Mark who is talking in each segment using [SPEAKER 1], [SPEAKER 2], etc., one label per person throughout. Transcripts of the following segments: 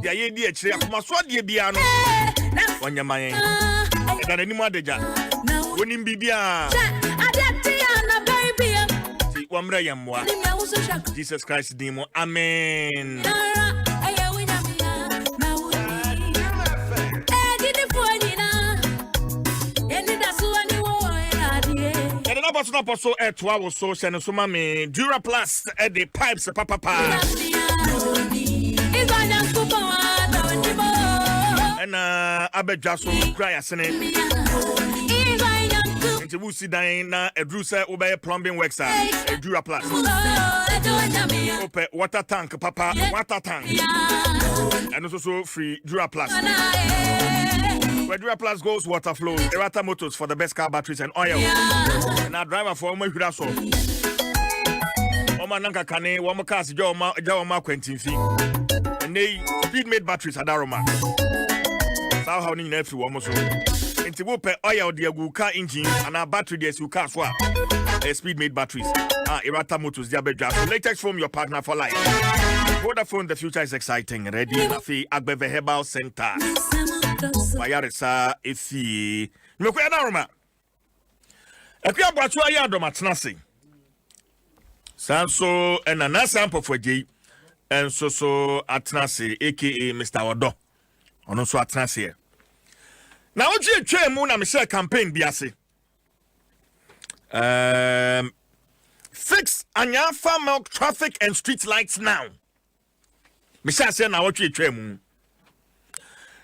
[SPEAKER 1] Deɛ yɛdi akyire akomaso adeɛ biara no ɔnyɛ ma yɛn. Ɛda n'anim adagya. Wɔnim biribiara. Nti wɔmmrɛ yɛn mmoa. Jesus Christ din mu. Amen. Yɛde n'abɔ so n'abɔ so ɛtoa wo so hyɛ no so ma me Duraplast ɛde pipes papapa. Ɛna abɛdwa so kura yasene. Nti wosi dan na ɛduru sɛ wobɛyɛ plumbing works a Duraplast. Wopɛ water tank papa water tank. Ɛno nso so firi Duraplast. Where Duraplast goes, water flows. Erata Motors for the best car batteries and oil. Na driver for ɔmo ahwira so. Ɔmo anankakane wɔn cars gya wɔn gya wɔn akwantinfi. Ɛnɛ yi speed made batteries adaroma. Saa ɔhaw no nyinaa firi wɔn so. Nti wopɛ oil de agu car engine anaa battery de asi car so a ɛyɛ speed made batteries a Erata Motors de abɛdwa so. Latex foam your partner for life. Vodafone the future is exciting. Ready afei Agbeve Herbal Center. Wayaresa efie. Mmekɔ ɛna Akua Aboakyew ayɛ adɔm atena ase. Saa nso ɛna Nasa Ampɔfo Agyei nso so atena ase aka Mr. Ɔdɔ. Ɔno nso atena aseɛ. Na wotwe atwa mu na mehyɛ campaign bi ase. Fix Anyaa Fan Milk traffic and street lights now. Mehyɛ aseɛ na awɔtwe atwa mu.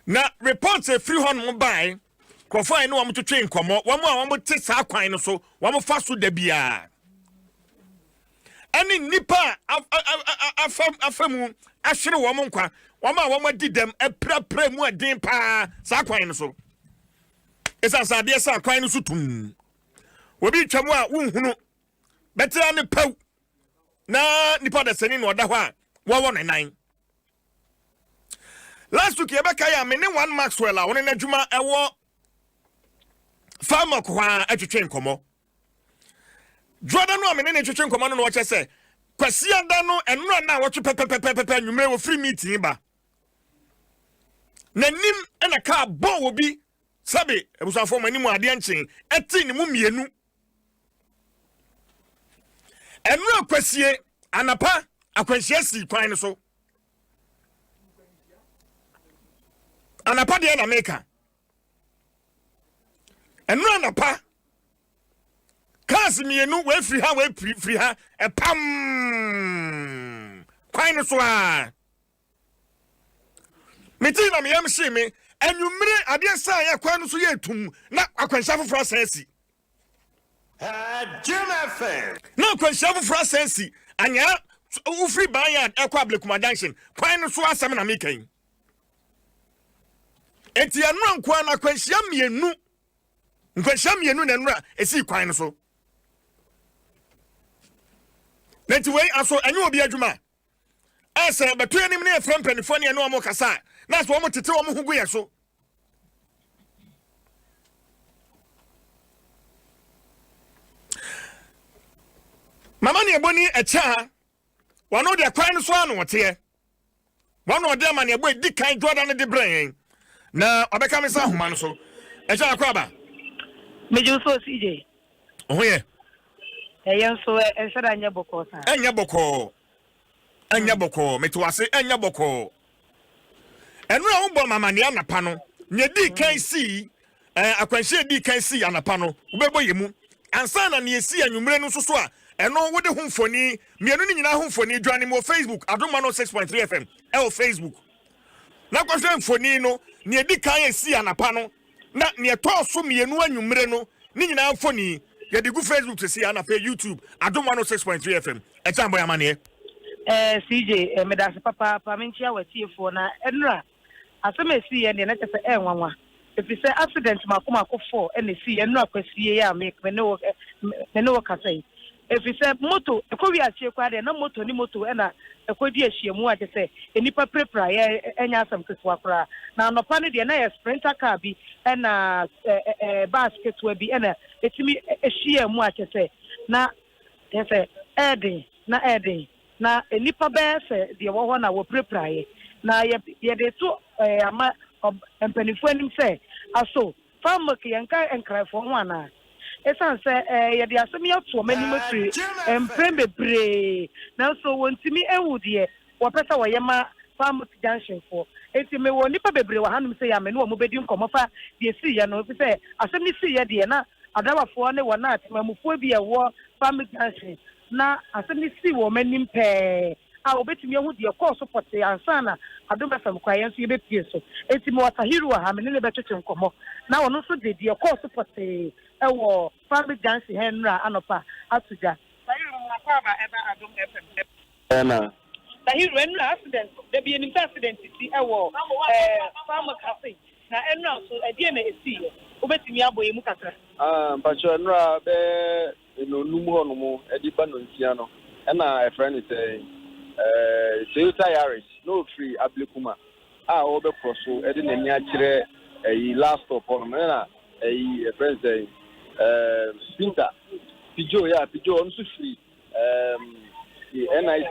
[SPEAKER 1] Na reports efiri hɔ nom bae, nkurɔfoɔ a ɛne wɔn twetwe nkɔmmɔ, wɔn a wɔn te saa kwan no so, wɔn fa so da biara. Ɛne nnipa a afa afa mu ahwere wɔn nkwa, wɔn a wɔn adi dɛm apirapira mu ɛden paa saa kwan no so. Ɛsiane sɛ adeɛ sɛ kwan no so tum. Obi twa mu a wonhunu, bɛtena ne pɛw na nipa dasani na ɔda hɔ a wɔwɔ ne nan. Last week yɛbɛka yɛ a me ne one Maxwell a ɔne n'adwuma ɛwɔ Fan Milk hɔ a ɛtwetwe nkɔmmɔ. Dwoada no a me ne ne twetwe nkɔmmɔ no na ɔkyɛ sɛ Kwasiada no ɛnora no a wɔtwe pɛpɛpɛpɛpɛ anwummerɛ wɔfiri meeting ba. N'anim ɛna kaa bɔɔ wɔ bi sɛbe abusuafoɔ mo anim adeɛ nkyen ɛte ne mu mmienu. Ɛnora Kwasie anapa akwanhyia sii kwan no so. Anapa deɛ na meka. Ɛnora anapa cars mmienu wɔafiri ha wɔafiri ha ɛpam kwan no so a. Metii na meyam hyee me. Anwummere adeɛ saa yɛ kwan no so yɛ tum na akwanhyia foforɔ asan asi. Na akwanhyia foforɔ asan asi. Anyaa wofiri Banyard ɛkɔ Ablekuma Junction kwan no so asɛm na meka yi. Enti ɛnora nkoa na akwanhyia mmienu nkwanhyia mmienu na ɛnora esii kwan no so. Na nti wei aso ɛnyɛ obi adwuma. A sɛ bɛto yɛn anim ne yɛfrɛ mpanimfoɔ ne yɛne wɔn kasa a, na sɛ wɔn tete wɔn ho gu yɛn so. Mama ne ɛbɔ ni ɛkyɛ a, wɔn deɛ kwan no so ara na wɔteɛ. Wɔn na ɔde amanneɛbɔ edi kan dwoada no de brɛ yɛn, na ɔbɛka me sɛ ahoma no so. Ɛkyɛ akɔ aba.
[SPEAKER 2] Megye wo so CJ.
[SPEAKER 1] Ho yɛ.
[SPEAKER 2] Ɛyɛ nso ɛnhyɛ da nyɛ bɔkɔɔ saa.
[SPEAKER 1] Ɛnyɛ bɔkɔɔ. Ɛnyɛ bɔkɔɔ. Mete wase ɛnyɛ bɔkɔɔ. Ɛno a wobɔ mamaneɛ anapa no, nea edii kan sii, ɛɛ akwanhyia edii kan sii anapa no, wobɛbɔ yɛ mu. Ansa na nea esii anwummere no nso so a, ɛno wode ho mfoni, mmienu no nyinaa ho mfoni, dwane mu wɔ Facebook, Adom 106.3 FM, ɛwɔ Facebook. Na kɔhwɛ mfoni no, nea edi kan a esii anapa no, na nea ɛtɔɔ so mmienu anwummere no, ne nyinaa mfoni, yɛde gu Facebook sisi a, na afei YouTube, Adom 106.3 FM. Ɛkyɛ abɔ yɛ amaneɛ.
[SPEAKER 2] Eh, CJ, eh, medase papaapa, menkyia w'atiefoɔ na ɛnora asɛm a ɛsiiɛ deɛ na kyɛ sɛ ɛyɛ nwanwa, ɛfiri sɛ accident mako mako four ɛna ɛsiiɛ ɛnora kwasie yi a me me ne wo me ne wo kasa yi, ɛfiri sɛ moto ɛkɔ wie akyire koraa deɛ na moto ne moto ɛna ɛkɔdi ahyiamu a kyɛ sɛ nnipa pirapira yɛ ɛnyɛ asɛm ketewa koraa, na anɔpa no deɛ na yɛ sprinter car bi ɛna ɛɛ ɛɛ bus ketewa bi ɛna ɛtumi ɛhyia mu a kyɛ sɛ na kyɛ sɛ ɛɛden na ɛɛden. Na nnipa bɛyɛ sɛ deɛ ɛwɔ hɔ na wɔpirapiraeɛ. Na yɛ yɛde to ɛɛ ama ɔb mpanimfoɔ anim sɛ aso farm milk yɛnka Nkranfoɔ ho anaa? Esiane sɛ ɛɛ yɛde asɛm yi ato wɔn anim afiri mprɛn bebree nanso wɔntumi nhu deɛ wɔpɛ sɛ wɔyɛ ma farm milk junction foɔ. Enti mewɔ nnipa bebree wɔ hanom sei a me ne wɔn bɛdi nkɔmmɔ fa deɛ ɛsiiɛ no efisɛ asɛm no siiɛ deɛ na adrabafoɔ ne wɔn a temamufoɔ bi a ɛwɔ farm milk junction na asɛm no sii wɔn anim pɛɛ a wɔbɛtumi ahu deɛ ɛkɔɔ so pɔtee ansa na Adom FM koraa yɛn nso yɛbɛpue so. Enti mewɔ Tahiru wɔ ha, me ne no bɛtwetwe nkɔmmɔ na ɔno nso de deɛ ɛkɔɔ so pɔtee wɔ Family Junction ha nnora anɔpa ato dwa. Tahiru, mo akwaaba ɛba Adom FM.
[SPEAKER 3] Ɛna.
[SPEAKER 2] Tahiru, nnora accident, dabi yɛnim sɛ accident si wɔ ɛɛ farm ha sei, na nnora nso ɛdeɛn na ɛsiiɛ? Wobɛtumi abɔ yɛn mu kakra?
[SPEAKER 3] Ah, mpakyɛ nnora bɛyɛ nnɔnnum hɔnom de ba nnɔnsia no, ɛna ɛfrɛ no sɛn, ɛɛ, Toyota Yaris na ɔfiri Ablekuma a ɔrebɛkorɔ so de n'ani akyerɛ ɛyi last stop hɔnom, ɛna ɛyi ɛfrɛ no sɛn, ɛɛ, Sprinter, Peugeot, yeah, Peugeot, ɔno nso firi ɛɛm, NIC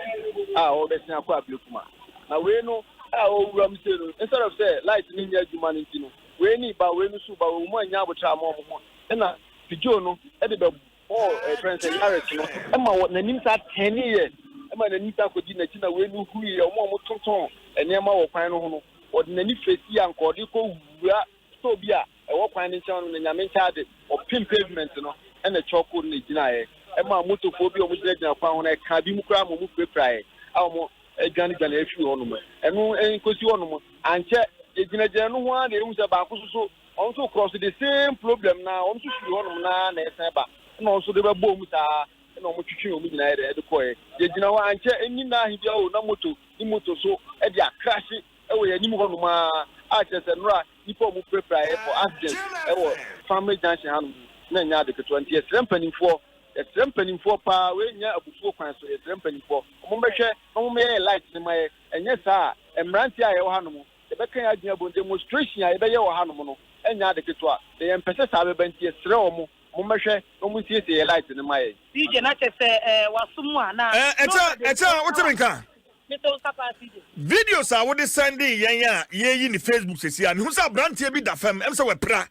[SPEAKER 3] a ɔrebɛsen akɔ Ablekuma. Na wei no a ɔrewura mu sei no, instead of sɛ light no nyɛ adwuma no nti no, wei ne ba, wei no nso ba, wɔn mu annya abotrɛ ama wɔn ho, ɛna Peugeot no de bɛbɔɔ ɛfrɛ no sɛ Yaris no ma wɔ n'anim saa tɛneeɛ ma n'anim saa kɔdi n'akyi na wei no huruiɛ. Wɔn a wɔtontɔn nneɛma wɔ kwan no ho no, wɔde n'ani fesi a nka ɔde kɔ wura store bi a ɛwɔ kwan no nkyɛn no, na Nyame nkyɛ ade ɔpem pavement no ɛna kyɔko no na ɛgyinaeɛ ɛma motofoɔ bi a wɔgyinagyina kwan ho no ɛka bi mu koraa ma wɔn pirapiraeɛ a wɔn adwanedwane afiri hɔnom. Ɛno nkɔsi hɔnom ankyɛ yɛgyinagyina no ho ara na yɛhu sɛ baako nso so Ɔno nso cross the same problem na ɔno nso firi hɔnom na na ɛsan ba ɛna ɔno nso de bɛbɔɔ mu saa ɛna wɔn twetwe wɔn nyinaa yɛ de kɔɛ. Yɛgyina hɔ ankyɛ ɛnni nna ahe biara o na moto ne moto so de akrahye ɛwɔ yɛn anim hɔnom ara a kyerɛ sɛ nnora nnipa a wɔn pirapiraeɛ for accident ɛwɔ Family Junction hanom no na ɛnyɛ ade ketewa nti yɛsrɛ mpanimfoɔ yɛsrɛ mpanimfoɔ paa wei nyɛ abufuo kwan so yɛsrɛ mpanimfoɔ wɔn bɛhwɛ na wɔn bɛyɛ yɛ light no ma yɛ ɛnyɛ saa a mmeranteɛ a yɛwɔ hanom Yɛbɛka yɛn adwene abom. Demonstration a yɛbɛyɛ wɔ hanom no nyɛ ade ketewa, na yɛmpɛ sɛ saa bɛba nti yɛsrɛ wɔn wɔmmɛhwɛ na wɔnsiesie yɛn light no mma yɛn.
[SPEAKER 2] CJ na kyɛ sɛ eh waso mu a na.
[SPEAKER 1] Eh ɛkyɛ ɛkyɛ a wote me nka?
[SPEAKER 2] Mete wo nka paa CJ.
[SPEAKER 1] Videos a wode sɛndee yɛn a yɛreyi ne Facebook seesei a, mehu sɛ aberanteɛ bi da fam, ɛm sɛ wapira.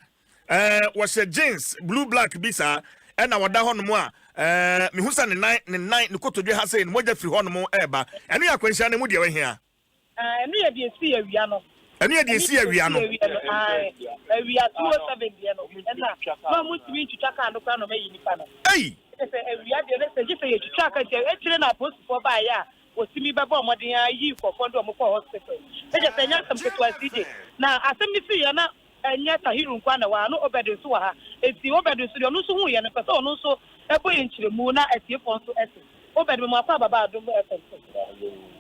[SPEAKER 1] Eh, wɔhyɛ jeans blue black bi saa, ɛna ɔda hɔnom a, eh, mehu sɛ ne nan, ne nan, ne kotodwe ha sei no, mogya firi hɔnom ɛreba. Ɛno yɛ akwanhyia no mu deɛ wahia.
[SPEAKER 2] Ah, ɛno yɛ deɛ ɛsii awia no.
[SPEAKER 1] Ɛno yɛ deɛ ɛsii awia no.
[SPEAKER 2] Ae, awia 2:07 deɛ no, ɛna na ɔmo ntumi ntwitwa kaa no koraa na ɔmo ayi nipa no.
[SPEAKER 1] Ei!
[SPEAKER 2] Kyerɛ sɛ awia deɛ no sɛ gye sɛ yɛtwitwa kaa nti akyire na apolisifoɔ baeɛ a wɔtumi bɛbɔɔ mmɔden ara yii nkurɔfoɔ no de ɔmo kɔɔ hospital. Na kyerɛ sɛ ɛnyɛ asɛm ketewa CJ. Na asɛm no siiɛ na ɛnyɛ Tahiru nko ara na ɛwɔ ha, na Obed nso wɔ ha. Enti Obed nso deɛ ɔno nso huiɛ no, mepɛ sɛ ɔno nso bɔ yɛn nkyerɛmu na atiefoɔ nso te. Obed, mema wo akwaaba ba Adom FM so.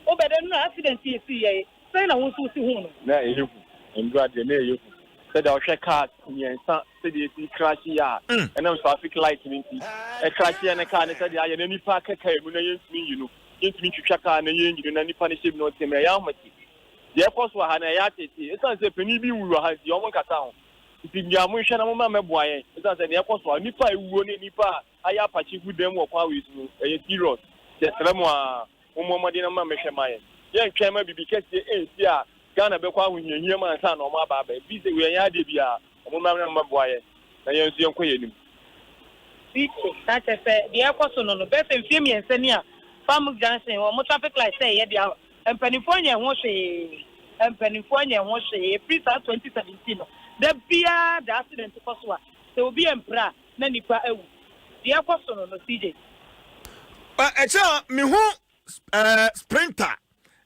[SPEAKER 2] Obed, nnora accident yi esii yɛ yi, sɛn na wo nso wosi huu no?
[SPEAKER 3] Na ɛyɛ hu, nnora deɛ na ɛyɛ hu. Sɛdeɛ wohwɛ cars mmiɛnsa sɛdeɛ ɛsi crash yɛ a, ɛnam traffic light no nti, ɛcrash yɛ ne car no sɛdeɛ ayɛ na nipa aka car mu na yɛntumi nyi no, yɛntumi ntwitwa car no yɛnyi no na nipa no hyɛ mu na ɔte mu, ɛyɛ ahomete. Deɛ ɛkɔ so wɔ ha no, ɛyɛ ateetee. Esiane sɛ panin bi nwui wɔ ha nti, wɔnkasa ho. Nti nea monhwɛ na momma mmɛboa yɛn. Esiane sɛ nea ɛkɔ so ha, nnipa a awuwuo ne nnipa a ayɛ apakye gu dan mu wɔ kwan wei so no, ɛyɛ serious. Yɛsrɛ mo ara, mommɔ mmɔden na momma mmɛhwɛ mma yɛn. Yɛntwɛn mma biribi kɛseɛ nsi a Ghana bɛkɔ ahohiahia mu ansa na wɔaba aba. Ɛfiri sɛ wei ɛnyɛ adeɛ biara. Wɔmmra na mmɛboa yɛn na yɛn nso yɛnkɔ yɛn anim.
[SPEAKER 2] CJ, Na kyerɛ sɛ deɛ ɛrekɔ so no no, bɛyɛ sɛ mfeɛ mmiɛnsa ni a Farm Junction wɔn traffic light sɛeɛ deɛ Mpanimfoɔ nyɛɛ ho hwee Mpanimfoɔ nyɛɛ ho hwee Ɛfiri saa 2017 no, da biara da accident kɔ so a, sɛ obi ampira a, na nipa awu. Deɛ ɛkɔ so no no, CJ.
[SPEAKER 1] Ɛkyɛ a mehu sprinter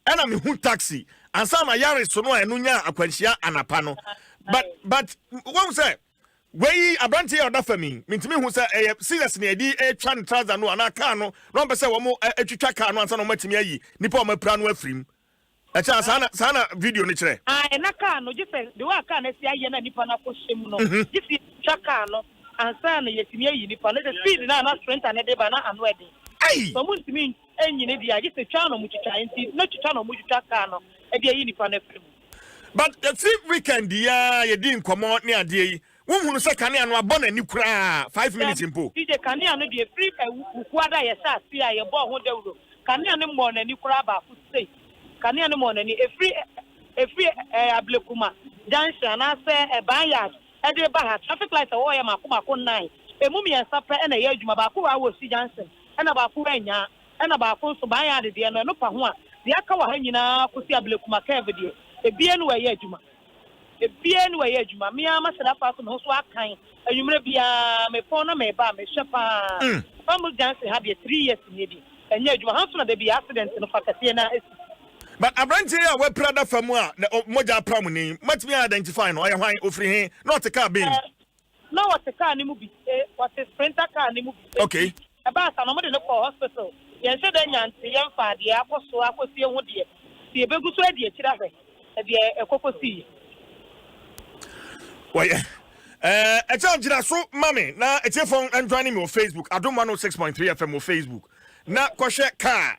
[SPEAKER 1] ɛna mehu taxi ansa na Yaris no a ɛno nyaa akwanhyia anapa no. But but wɔn sɛ Wei aberanteɛ yi a ɔda fam yi, mentumi nhu sɛ ɛyɛ scissors na yɛde retwa ne trouser no anaa car no na wɔmpɛ sɛ wɔn atwitwa car no ansa na wɔatumi ayi nipa a wɔapira no afiri mu. Ɛkyɛ a saa na saa na video no kyerɛ.
[SPEAKER 2] Ae na car no gye sɛ the way a car no asi ayɛ na nipa no akɔhyɛ mu no gye sɛ yɛtwitwa car no ansa na yɛatumi ayi nipa no. Sɛ speed no a na sprinter no de ba na ano ɛden.
[SPEAKER 1] Ei!
[SPEAKER 2] Sɛ wɔntumi nyi no deɛ a gye sɛ twa na wɔtwitwa nti na twitwa na wɔtwitwa car no de ayi nipa no afiri mu.
[SPEAKER 1] But ɛfiri weekend yi ara yɛdii nkɔmmɔ ne adeɛ yi, wonhunu sɛ kanea no abɔ n'ani koraa 5 minutes mpo?
[SPEAKER 2] DJ, Kanea no deɛ ɛfiri Wukuada a yɛhyɛ aseɛ a yɛbɔɔ ho dawuro, kanea no mmɔɔ n'ani koraa baako sei. Kanea no mɔɔ n'ani. Ɛfiri ɛfiri ɛɛ Ablekuma junction anaasɛ Ɛban yard ɛde reba ha, traffic light a ɛwɔ hɔ yɛ mako mako nnan. Ɛmu mmiɛnsa pɛ na ɛyɛ adwuma, baako wɔ Awosi junction ɛna baako wɔ Anyaa ɛna baako nso Ban yard deɛ no ɛno pa ho a, deɛ aka wɔ ha nyinaa kɔsi Ablekuma curve deɛ, ɛbiara ni wɔ ɛyɛ adwuma. Ebiara nni hɔ a ɛyɛ adwuma. Me ara mahyɛ da afa so me ho so akan. Anwummerɛ biara mepɔn na meba a, mehwɛ pa ara. Family Junction ha deɛ, 3 years nie deɛ, ɛnyɛ adwuma. Ha nso na da biara accident no fa kɛseɛ no ara si.
[SPEAKER 1] But aberanteɛ yi a wapira da fam a ne mogya apra mu ni, moatumi a identify no? Ɔyɛ hwan? Ɔfiri he? Na ɔte car bɛn mu?
[SPEAKER 2] Na ɔte car no mu bi. Ɔte sprinter car no mu bi.
[SPEAKER 1] Okay.
[SPEAKER 2] Ɛbaa saa no, wɔde no kɔɔ hospital. Yɛnhyɛ da nnya nteeɛ mfaa deɛ akɔ so akɔsie ho deɛ, nti yɛbɛgu so adi akyire ahwɛ deɛ ɛkɔ kɔsiiɛ.
[SPEAKER 1] Wɔyɛ ɛɛ ɛkyɛ gyina so ma me na atiefo njoin me wɔ Facebook, Adom 106.3 FM wɔ Facebook, na kɔhwɛ kaa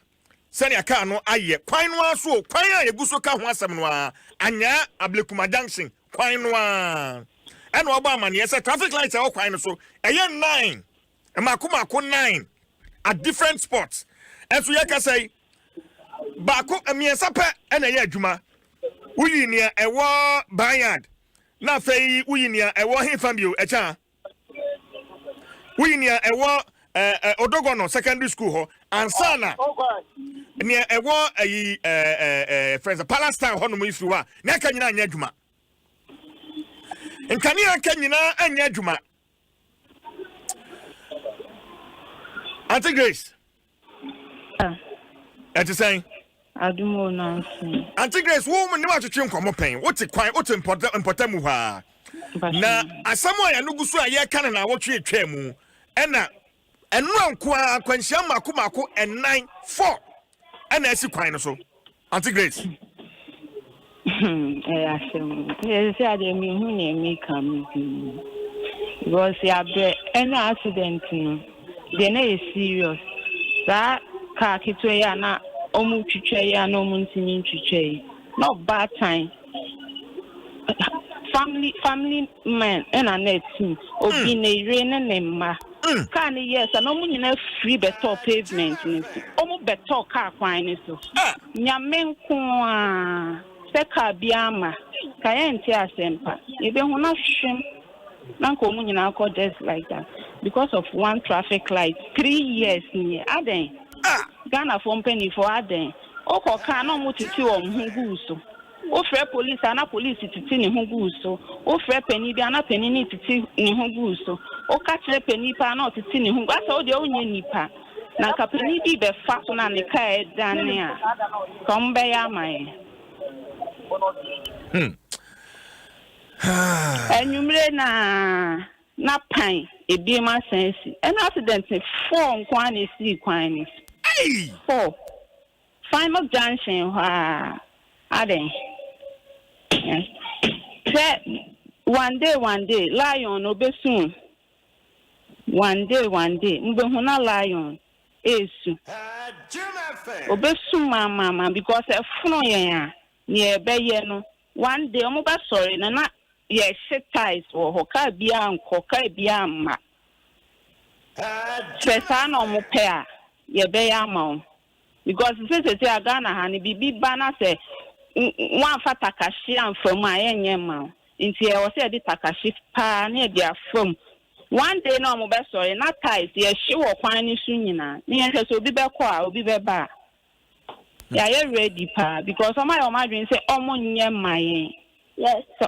[SPEAKER 1] sɛnea kaa no ayɛ kwan no ara so o, kwan a yɛgu so ka ho asɛm no ara, Anyaa Ablekuma Junction kwan no ara ɛna ɔbɔ amaneɛ sɛ traffic light a ɛwɔ kwan no so ɛyɛ nine, mmaako mmaako nine at different spots, ɛnso yɛkasa yi baako mmiɛnsa pɛ ɛna ɛyɛ adwuma. Woyi nea ɛwɔ Banyard na afei woyi nea ɛwɔ hefa bio ɛkyɛn woyi nea ɛwɔ ɛɛ Odogɔnɔ Secondary School hɔ ansa na nea ɛwɔ ɛyi ɛɛ ɛɛ friends Palestine hɔ nom firi hɔ a, nea aka nyinaa nyɛ adwuma. Nkanea aka nyinaa nyɛ adwuma. Auntie Grace. Ɛte sɛn?
[SPEAKER 4] Adum o nansi.
[SPEAKER 1] Auntie Grace, wo ne watwetwe nkɔmmɔ pɛn, wote kwan, wote mpɔtam mu hɔ a. Na asɛm a yɛno gu so a yɛka no na awɔtwe atwa mu, ɛna ɛnora nko a akwanhyia mmaako mmaako ɛnan, four, ɛna asi kwan no so. Auntie Grace.
[SPEAKER 4] Ɛyɛ asɛm. Yɛ sɛ adeɛ mehu nea meka me bi. Because yɛabrɛ ɛna accident no deɛ na yɛ serious. Saa kaa ketewa yi a na ɔmo twitwa yi a na ɔmo ntumi ntwitwa yi. Na ɔbaatan family man ɛna na ɛtim. Obi ne yere ne ne mma. Kaa no yɛɛ sa na ɔmo nyinaa firi bɛtɔɔ pavement no so. Ɔmo bɛtɔɔ kaa kwan no so. Nyame nko a sɛ kaa bi ama ka yɛnte asɛmpa. Yɛbɛhu na hwem na nka ɔmo nyinaa kɔ just like that because of one traffic light, 3 years nie. Adɛn? Ghanafoɔ mpanimfoɔ, adɛn? Wokɔ kaa na ɔmo tete wɔn ho gu so. Wofrɛ police a, na police tete ne ho gu so. Wofrɛ panin bi a, na panin ne tete ne ho gu so. Woka kyerɛ panin paa na ɔtete ne ho gu asɛ wodeɛ wonyɛ nipa. Na nka panin bi bɛfa so na ne kaa ɛdane a, ka ɔmo bɛyɛ ama yɛn. Anwummere na pan ebiem asan asi. Ɛna accident four nko ara na esii kwan no so. Four. Final junction hɔ a, adɛn? Sɛ one day, one day, lion no obesu. One day, one day, mobɛhu na lion esu. Obesu maamaama because ɛfono yɛn a nea ɛbɛyɛ no, one day ɔmo bɛsɔre na yɛhye tyres wɔ hɔ, kaa biara nkɔ, kaa biara mma. Sɛ saa na ɔmo pɛ a, yɛbɛyɛ ama wɔn because sesese a Ghana ha no, biribi ba na sɛ wɔamfa takahye amfa mu a, yɛnyɛ mma wo. Nti ɛwɔ sɛ yɛde takahye paa na yɛde afa mu. One day na ɔmo bɛsɔre na tyres yɛhye wɔ kwan no so nyinaa na yɛhwɛ sɛ obi bɛkɔ a, obi bɛba a, yɛayɛ ready paa because ɔmo ayɛ ɔmo adwene sɛ ɔmo nyɛ mma yɛn. Sɛ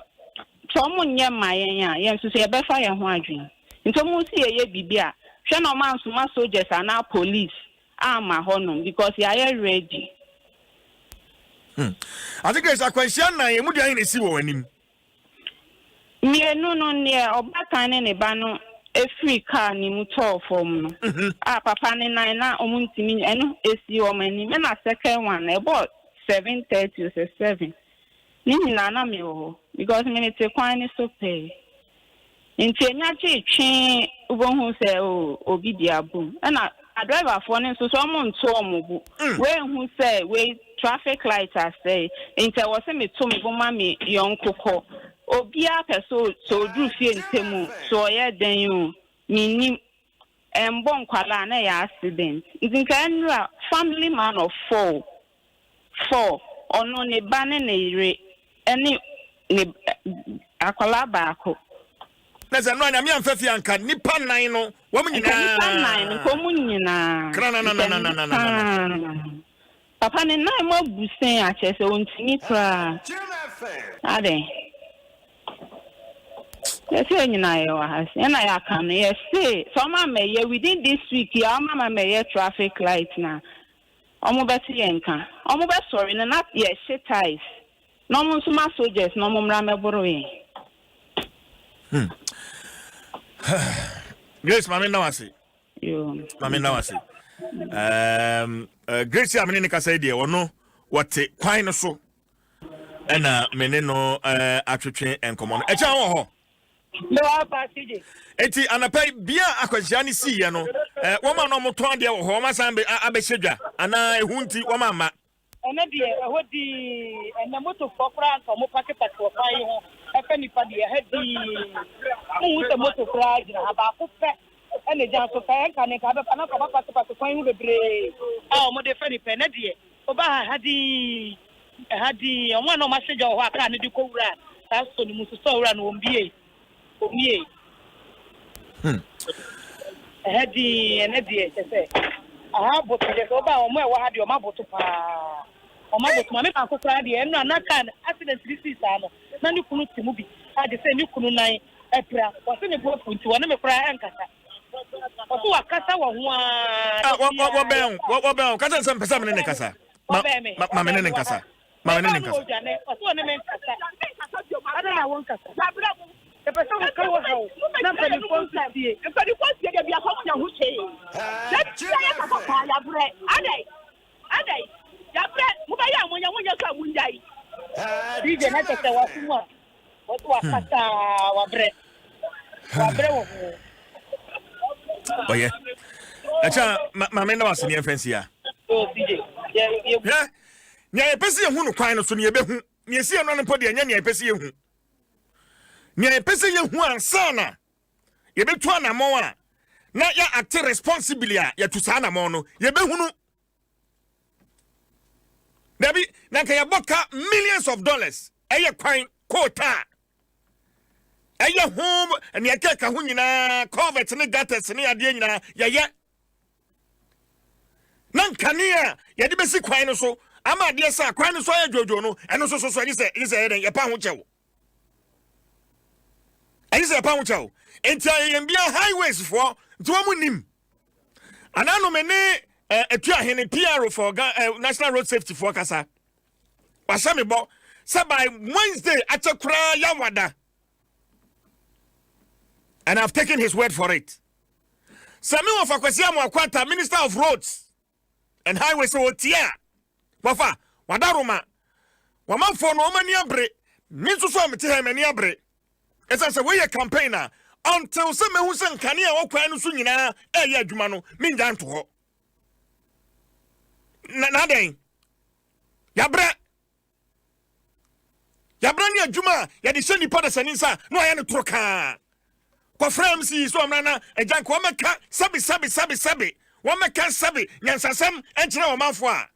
[SPEAKER 4] ɔmo nyɛ mma yɛn a, yɛn nso so yɛbɛfa yɛn ho adwene. Nti ɔmo si yɛyɛ biribi a, hwɛ na ɔmo ansoma soldiers anaa police ama hɔnom because yɛayɛ ready.
[SPEAKER 1] Auntie Grace, akwanhyia nnan emu deɛ ahe na esi wɔ w'anim?
[SPEAKER 4] Mmienu no neɛ ɔbaatan ne ne ba no efiri kaa ne mu tɔɔ fam no a papa ne nan na ɔmo ntumi, ɛno esi wɔn anim. Ɛna second one ɛbɔ 7:30 o sɛ 7 ne nyinaa na mi wɔ hɔ because mi te kwan ne so pɛɛ. Nti enya gye twee, wobɛhu sɛ o obi di abom. Ɛna adriverfoɔ no nso so ɔmo nto ɔmo bo. Wei hu sɛ wei traffic light asɛe nti ɛwɔ sɛ meto me bo ma me yɔnko kɔ. Obiara pɛ so sɛ oduru fie ntɛm o, so ɔyɛ den o, menim ɛmbɔ nkwalaa na ɛyɛ accident. Nti nka ɛnura family man of four, four. Ɔno, ne ba ne ne yere ne ne akwadaa baako.
[SPEAKER 1] Na sɛ ɛno a Nyame amfa fie anka nnipa nan no wɔn
[SPEAKER 4] nyinaa. Nka nnipa nan no nka wɔn nyinaa.
[SPEAKER 1] Krananananananana.
[SPEAKER 4] Papa ne nan mu abu sɛn a kyerɛ sɛ ɔntumi koraa. Adɛn? Yɛsɛ yɛn nyinaa yɛwɔ ha se ɛna yɛaka no yɛse sɛ ɔma mɛyɛ within this week yi a ɔma ma mɛyɛ traffic light na ɔmo bɛte yɛn nka ɔmo bɛsɔre no na yɛhye tiles na ɔmo nso ma soldiers na ɔmo mmra mɛboro yɛn.
[SPEAKER 1] Hmm. Grace, maame nna wase. Maame nna wase. Um, uh, Grace a mene ne kasa yi deɛ ɔno wɔte kwan no so ɛna me ne no uh, atwetwe nkɔmmɔ no. Ɛkyɛ wɔ hɔ. Eti anapa yi bia akwanhyia no siiɛ no, eh, wɔn a na wɔtɔn adeɛ wɔ hɔ wɔn asan abɛhyɛ dwa anaa ehu nti wɔn amma.
[SPEAKER 2] Ɛnɛ deɛ ɛhɔ dii ɛnɛ motofoɔ koraa nka ɔmo pake pake wɔ kwan yi ho ɛfɛ nipa deɛ ɛha dii wohu sɛ moto koraa gyina ha baako pɛ ɛna gyina so pɛ ɛnka ne nka abɛfa na nka ɔba pake pake kwan yi ho bebree a ɔmo de fɛ nipa ɛnɛ deɛ ɔba ha ɛha dii ɛha dii ɔmo a na ɔmo ahyɛ dwa wɔ hɔ a kaa no de kɔ wura saa sɔ no mu sosɔ wura no wɔn bie. Owie.
[SPEAKER 1] Hmm.
[SPEAKER 2] Ɛha dinn, ɛnɛ deɛ kyɛ sɛ aha aboto deɛ sɛ ɔba wɔn a ɛwɔ ha deɛ wɔn aboto paa. Wɔn aboto maame baako koraa deɛ ɛno a na kaa accident bi sii saa no na ne kunu te mu bi a gye sɛ ne kunu nan apira wɔse ne bo afu nti wɔne me koraa ɛnkasa. Wɔse wakasa wɔ ho ara.
[SPEAKER 1] Ah, wɔbɛn wɔbɛn kasa nsɛm pɛ sɛ me ne ne kasa. Ma me ne ne nkasa. Ma me ne ne nkasa.
[SPEAKER 2] Ɔsɛ ɔne me nkasa. Adɛn na wonkasa? Yɛpɛ sɛ woka wo haw na mpanimfoɔ nso tie.
[SPEAKER 5] Mpanimfoɔ ntie da biara wɔn nya ho hwee. Da biara yɛ kasa saa yabrɛ. Adɛn? Adɛn? Yabrɛ. Mobɛyɛ a monyɛ monyɛ so a monnyae.
[SPEAKER 2] DJ na kyɛ sɛ waso mu a wɔde wakasa wabrɛ. Wabrɛ wɔ ho.
[SPEAKER 1] Ɔyɛ. Ɛkyɛ maame na wase ne yɛmfa nsi a.
[SPEAKER 2] Oh DJ. Yɛ
[SPEAKER 1] yɛ. Nea yɛpɛ sɛ yɛhu no kwan no so no, yɛbɛhu. Nea ɛsi ɛno no mpo deɛ, ɛnyɛ nea yɛpɛ sɛ yɛhu. Nea yɛpɛ sɛ yɛhu ansa na yɛbɛtu anammɔn a na yɛ ate responsibly a yɛtu saa anammɔn no, yɛbɛhunu. Dabi, na nka yɛbɔ ka millions of dollars ɛyɛ kwan kootaa ɛyɛ ho nea ɛkeka ho nyinaa culvert ne gutters ne adeɛ nyinaa yɛyɛ na nkanea a yɛde bɛsi kwan no so ama adeɛ sɛ kwan no so ayɛ dwoodwoo no ɛno nso so so ɛgye sɛ ɛgye sɛ ɛyɛ dɛn yɛpa ho kyɛw ɛgye sɛ yɛpa ho kyɛw nti ayɛyɛn bia highways foɔ nti wɔn mu nim ananome ne ɛtu ahene PR for National Road Safety foɔ kasa wahyɛ me bɔ sɛ by Wednesday akyɛ koraa yawada and I've taken his word for it. Sɛ me wɔfa Kwasi Amoako Atta, Minister of Roads and Highways sɛ ɔtie a, wɔfa wadaroma wɔmanfoɔ no wɔn ani abere. Me nso so a mete ha m'ani abere. Ɛsiane sɛ wei yɛ campaign a until sɛ mehu sɛ nkanea a ɛwɔ kwan no so nyinaa ɛreyɛ adwuma no mengya nto hɔ. Na na adɛn? Yabrɛ. Yɛabrɛ ne adwuma a yɛde hyɛ nnipa dasani nsa na wayɛ no toro kaa. Kɔfrɛ MC yi sɛ ɔmmra na agya nka wɔmmɛka sɛbe sɛbe sɛbe sɛbe wɔmmɛka sɛbe nyansasɛm nkyerɛ ɔmanfoɔ a.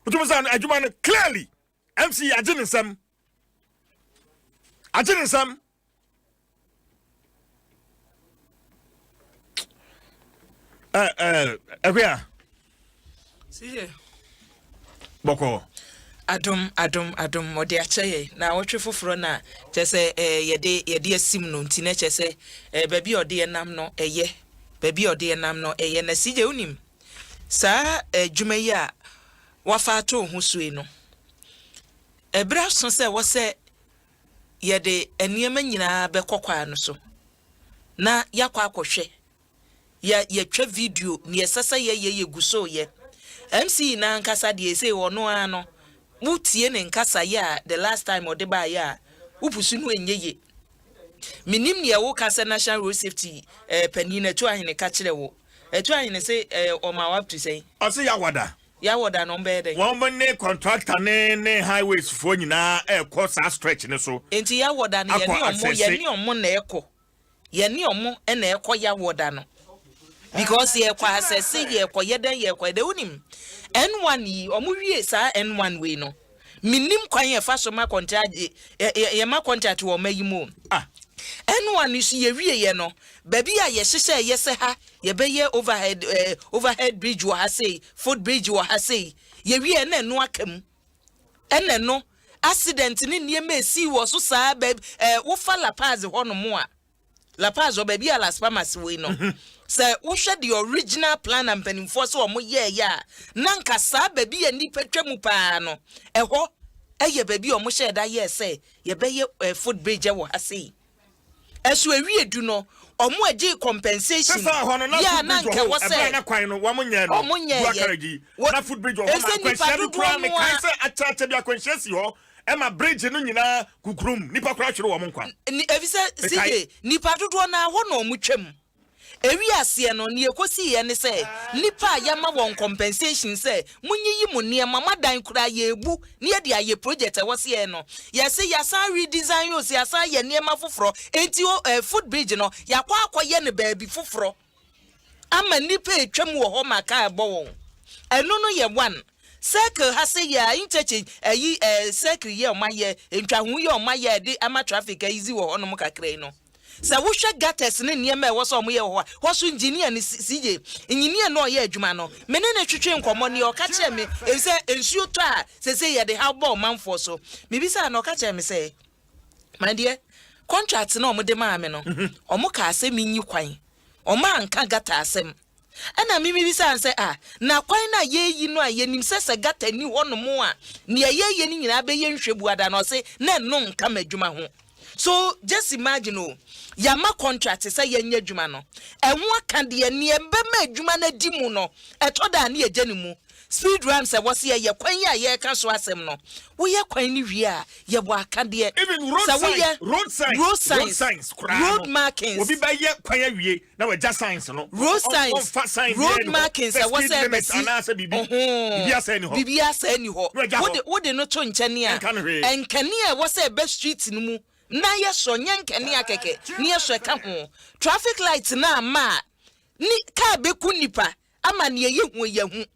[SPEAKER 1] Wotumi sɛ adwuma no clearly MC yi agye ne nsam. Agye ne nsam. Ɛhwɛ a. Bɔkɔɔ.
[SPEAKER 6] Adom adom adom ɔde akyɛ yɛ na awɔtwe foforɔ na kyerɛ sɛ ɛɛ yɛde yɛde asim no nti na kyerɛ sɛ ɛɛ baabi a ɔde yɛ nam no ɛyɛ baabi a ɔde yɛ nam no ɛyɛ na CJ wonim saa adwuma yi a wafa ato ho so yi no ɛberɛ aso sɛ wɔsɛ yɛde nneɛma nyinaa bɛkɔ kwan no so na yɛakɔ akɔhwɛ. Yɛ yɛtwa video, nea ɛsɛ sɛ yɛyɛ yɛgu so reyɛ. MC no ankasa deɛ sei ɔno ara no, wotie ne nkasaeɛ a the last time ɔde baeɛ a, wopusu no ɛnyɛ ye. Menim nea woka sɛ National Road Safety eh, panin Atuahene ka kyerɛ wo. Atuahene se eh, ɔma wo up to sɛn?
[SPEAKER 1] Ɔse Yawada.
[SPEAKER 6] Yawada no ɔmbɛyɛ dɛn?
[SPEAKER 1] Wɔn ne contractor ne ne highways foɔ nyinaa ɛrekɔ saa stretch no so.
[SPEAKER 6] Enti Yawada no
[SPEAKER 1] akɔ
[SPEAKER 6] yɛne ɔmo
[SPEAKER 1] asɛse.
[SPEAKER 6] yɛne ɔmo na ɛkɔ. Yɛne ɔmo na ɛkɔ Yawada no. Because yɛkɔ asɛse, yɛkɔ yɛ dɛn, yɛkɔ yɛ dɛn. Wonim, N1 yi, ɔmo wie saa N1 wei no, menim kwan yɛfa so ma contract, yɛma contract wɔ ɔma yi mu o. N1 yi so yɛwie yɛ no, baabi a yɛhyehyɛ yɛ sɛ ha yɛbɛyɛ overhead bridge wɔ ha sei, foot bridge wɔ ha sei, yɛwie na ɛno aka mu. Ɛna no accident ne nneɛma esi wɔ so saa baabi wofa Lapaz hɔnom a, Lapaz wɔ baabi a Las Palmas wei no, sɛ wohwɛ the original plan a mpanimfoɔ sɛ wɔn yɛɛyɛ a, na nka saa baabi a nnipa twa mu paa no, ɛhɔ ɛyɛ baabi a wɔn hyɛ da yɛɛ sɛ yɛbɛyɛ foot bridge wɔ ha sei. Ɛso ewie du no, ɔmo agye compensation.
[SPEAKER 1] Sisa hɔ no na
[SPEAKER 6] yɛ a na
[SPEAKER 1] footbridge wɔ
[SPEAKER 6] nka
[SPEAKER 1] hɔ.
[SPEAKER 6] wɔ
[SPEAKER 1] Ɛbɛrɛ
[SPEAKER 6] sɛ
[SPEAKER 1] na kwan no wɔn nyɛ no.
[SPEAKER 6] Ɔmo nyɛ
[SPEAKER 1] Dua
[SPEAKER 6] yɛ.
[SPEAKER 1] carriage yi na footbridge wɔ hɔ ma
[SPEAKER 6] Ɛsɛ nipa
[SPEAKER 1] akwanhyia bi
[SPEAKER 6] dodoɔ
[SPEAKER 1] koraa
[SPEAKER 6] no
[SPEAKER 1] mekae
[SPEAKER 6] a
[SPEAKER 1] sɛ akyɛakyɛ bi akwanhyia si hɔ ɛma bridge no nyinaa kukurum, nipa koraa hwere wɔn nkwa.
[SPEAKER 6] Ni efisɛ
[SPEAKER 1] Mekae.
[SPEAKER 6] CJ, nipa dodoɔ naa hɔ na ɔmo twam. Ewi aseɛ no, nea ekosi yɛ ne sɛ nipa a yɛama wɔn compensation sɛ munyiyi mo nneɛma, mo adan koraa yɛebu ne yɛde ayɛ project ɛwɔ se yɛn no, yɛsɛ yɛasan redesign yɛ o, sɛ yɛasan yɛ nneɛma foforɔ eti o, foot bridge no yɛakɔ akɔyɛ no baabi foforɔ ama nipa etwam wɔ hɔ ma kaa ɛbɔ wɔn. Ɛno no yɛ one circle ha sɛ yɛ a interchange ɛyi circle yɛ ɔmo ayɛ ntwaho yɛ ɔmo ayɛ ɛde ama traffic ayizi wɔ hɔnom kakra yi no. Sɛ wohwɛ gutters ne nneɛma a ɛwɔ sɛ ɔmo yɛ wɔ hɔ a, hɔ so engineer ne CJ engineer no a ɔyɛ adwuma no, me ne ne twetwe nkɔmɔ, nea ɔka kyerɛ me efisɛ nsuo tɔ a sese yɛde ha bɔ ɔmanfoɔ so, mibisa na ɔka kyerɛ me sɛ, my dear, contract na ɔmo de maa me no, ɔmo kaa sɛ minyi kwan, ɔmo anka gutter asɛm. Ɛna mimi bisa sɛ, ah, na kwan na yɛyi no a yɛnim sɛ gutter ni hɔ nom a, nea yɛyɛ no nyinaa bɛyɛ nhwɛbuada na ɔse na ɛno nka m'adwuma ho. So just imagine o, yàmà contract sɛ yɛnyɛ adwuma no, ɛho aka deɛ nea ɛbɛma adwuma no adi mu no, ɛtɔ da a ne yɛgye ne mu. Speed ramps ɛwɔ sɛ yɛyɛ kwan yi a yɛreka so asɛm no, woyɛ kwan no wie a, yɛwɔ akadeɛ.
[SPEAKER 1] Even road
[SPEAKER 6] Sɛ
[SPEAKER 1] signs,
[SPEAKER 6] woyɛ
[SPEAKER 1] road signs,
[SPEAKER 6] road signs,
[SPEAKER 1] signs koraa
[SPEAKER 6] road
[SPEAKER 1] no,
[SPEAKER 6] markings.
[SPEAKER 1] Obi bɛyɛ kwan awie na wagya signs no.
[SPEAKER 6] Road signs,
[SPEAKER 1] ɔmfa sign
[SPEAKER 6] road
[SPEAKER 1] biara ni hɔ.
[SPEAKER 6] markings
[SPEAKER 1] Sɛ
[SPEAKER 6] ɛwɔ
[SPEAKER 1] speed
[SPEAKER 6] sɛ
[SPEAKER 1] limit
[SPEAKER 6] ɛbɛsi
[SPEAKER 1] anaasɛ biribi.
[SPEAKER 6] Ɔhoo.
[SPEAKER 1] Biribi asɛe ni hɔ.
[SPEAKER 6] Biribi asɛe ni hɔ.
[SPEAKER 1] Na wagya hɔ.
[SPEAKER 6] Wode no to nkyɛn a,
[SPEAKER 1] Ɛnka no hwee.
[SPEAKER 6] nkanea a ɛwɔ sɛ ɛbɛ street no mu na yɛsɔ, nyɛ nkanea kɛkɛ ne yɛsɔ, ɛka ho traffic light na ama a ni kaa bɛku nipa ama nea yɛhu yɛhu.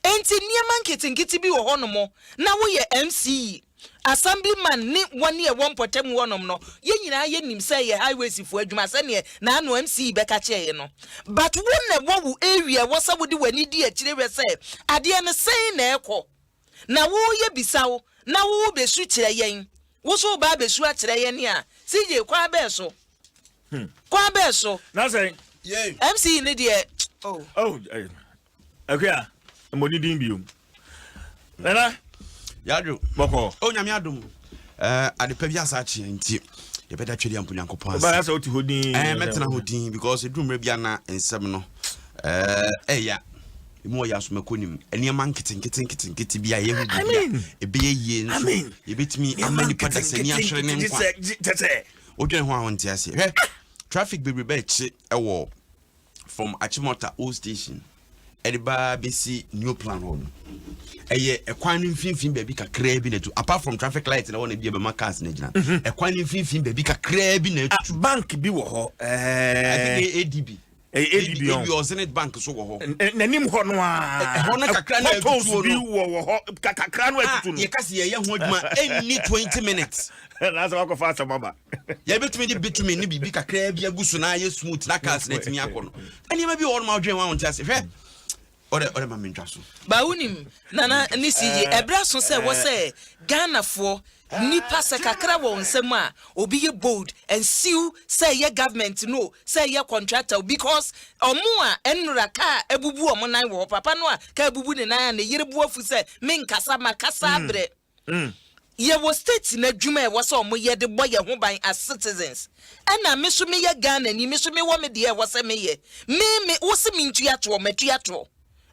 [SPEAKER 6] Enti nneɛma nketenkete bi wɔ hɔnom na woyɛ MCE, assemblyman ne wɔne ɛwɔ mpɔtam hɔnom no, yɛn nyinaa yɛnim sɛ yɛ highways foɔ adwuma sɛneɛ n'ano MCE bɛka kyerɛ yɛ no, but wo na ɛwɔ wo area, ɛwɔ sɛ wode w'ani di akyire hwɛ sɛ adeɛ no sɛn na ɛkɔ na woyɛ bisa wo na wo bɛsu kyerɛ yɛn, wo so woba abɛsu akyerɛ yɛn a, CJ, kwan bɛɛ so, kwan bɛɛ so?
[SPEAKER 1] Na sɛ
[SPEAKER 7] Yay.
[SPEAKER 6] MCE ne deɛ, oh.
[SPEAKER 1] Oh, akua mmɔni din biom nana.
[SPEAKER 7] Yadwo.
[SPEAKER 1] Bɔkɔ.
[SPEAKER 7] O, Nyame adom. Adepa bi asa akyeɛ nti yɛbɛda Twɛdi ampo Nyankopɔn
[SPEAKER 1] ɔbaa
[SPEAKER 7] ase.
[SPEAKER 1] Sɛ wote hɔ din.
[SPEAKER 7] Mɛtena hɔ din because ɛduru mmerɛ bi ana nsɛm no ɛya emu ɔyɛ asomako nim nneɛma nketenkete nketenkete bi a yɛhu biribi a ɛbɛyɛ yie nso yɛbɛtumi ama nipa dasani ahwere ne nkwa.
[SPEAKER 1] Kyɛ sɛ
[SPEAKER 7] wodwene ho a wonte aseɛ. Hwɛ, traffic bebree bɛɛkye ɛwɔ from Achimota Old Station ɛde baa bɛsi New Plan hɔ no, ɛyɛ ɛkwan no mfimfini baabi kakraa bi na ɛtu. Apart from traffic light na wɔn na bi ɛbɛma cars na gyina ɛkwan no mfimfini baabi kakraa bi na ɛtutu.
[SPEAKER 1] Bank bi wɔ hɔ.
[SPEAKER 7] I think ADB.
[SPEAKER 1] Ɛyɛ ADB ɔn.
[SPEAKER 7] ADB or Zenith Bank so wɔ hɔ.
[SPEAKER 1] N'anim hɔ no a
[SPEAKER 7] Ɛhɔ no kakra na
[SPEAKER 1] potholes
[SPEAKER 7] ɛtutuo
[SPEAKER 1] bi
[SPEAKER 7] no.
[SPEAKER 1] wɔ hɔ kakra no
[SPEAKER 7] a
[SPEAKER 1] atutu no.
[SPEAKER 7] Yɛka sɛ yɛyɛ ho adwuma ɛnni 20 minutes.
[SPEAKER 1] Na sɛ wakɔfa asɛm aba.
[SPEAKER 7] Yɛbɛtumi de bitumen ne biribi kakraa bi agu so na ayɛ smooth na cars na atumi akɔ no. Nneɛma bi wɔ hɔ nom a wodwene ho a wonte ase. Hwɛ, ɔdɛ ma mentwa so.
[SPEAKER 6] Ba wonim, Nana ne CJ, ɛberɛ so sɛ wɔ sɛ Ghanafoɔ nipa sɛ kakra wɔ nsɛm a obi yɛ bold and sue, sɛ ɛyɛ government no, sɛ ɛyɛ contractor, because ɔmo a ɛnora kaa abubu ɔmo nan wɔ hɔ, papa no a kaa abubu ne nan a ne yere bu afu sɛ menkasa makasa abrɛ. Yɛwɔ state n'adwuma a ɛwɔ sɛ ɔmo yɛ de bɔ yɛn ho ban as citizens, ɛna me so meyɛ Ghana ni, me so mewɔ me deɛ ɛwɔ sɛ meyɛ. Me wo se mentua toɔ, matua toɔ,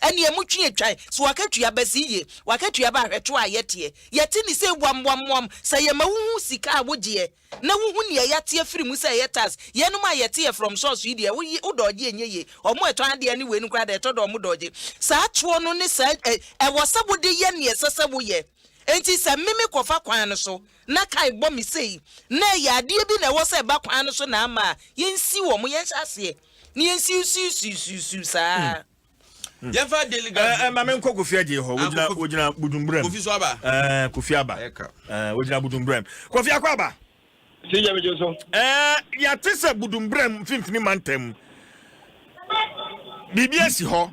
[SPEAKER 6] ɛne ɛmo twe atwan so wakatua bɛsi yie, wakatua ba ahwɛto a yɛteɛ yɛte ne sɛ wamwamwam sɛ yɛma wohu sika a wogyeɛ na wohu nea yɛate afiri mu sɛ ɛyɛ tax. Yɛnom a yɛte yɛ from source yi deɛ, woyi wodɔɔgye ɛnyɛ yie. Ɔmo ɛtɔn adeɛ ne wei no koraa deɛ, ɛtɔ dɔ ɔmo dɔɔgye saa toɔ no ne saa ɛwɔ sɛ wode yɛ neɛ ɛsɛ sɛ woyɛ. Enti sɛ me mekɔfa kwan no so na kae bɔ me sei, na ɛyɛ adeɛ bi na ɛwɔ sɛ ɛba kwan no so na ama a, yɛnsi wɔn, yɛnhyɛ aseɛ na yɛnsiwsiwsiwsiw saa.
[SPEAKER 7] Yɛmfa Daily Graphic.
[SPEAKER 1] Ɛɛ ma menkɔ Kofi Adjei hɔ, wogyina wogyina Budumburam.
[SPEAKER 7] Kofi so aba.
[SPEAKER 1] Ɛɛ Kofi aba. Ɛɛ wogyina Budumburam. Kofi akɔ aba.
[SPEAKER 3] Si gya megye so.
[SPEAKER 1] Ɛɛ yɛate sɛ Budumburam mfimfini mantam biribi asi hɔ.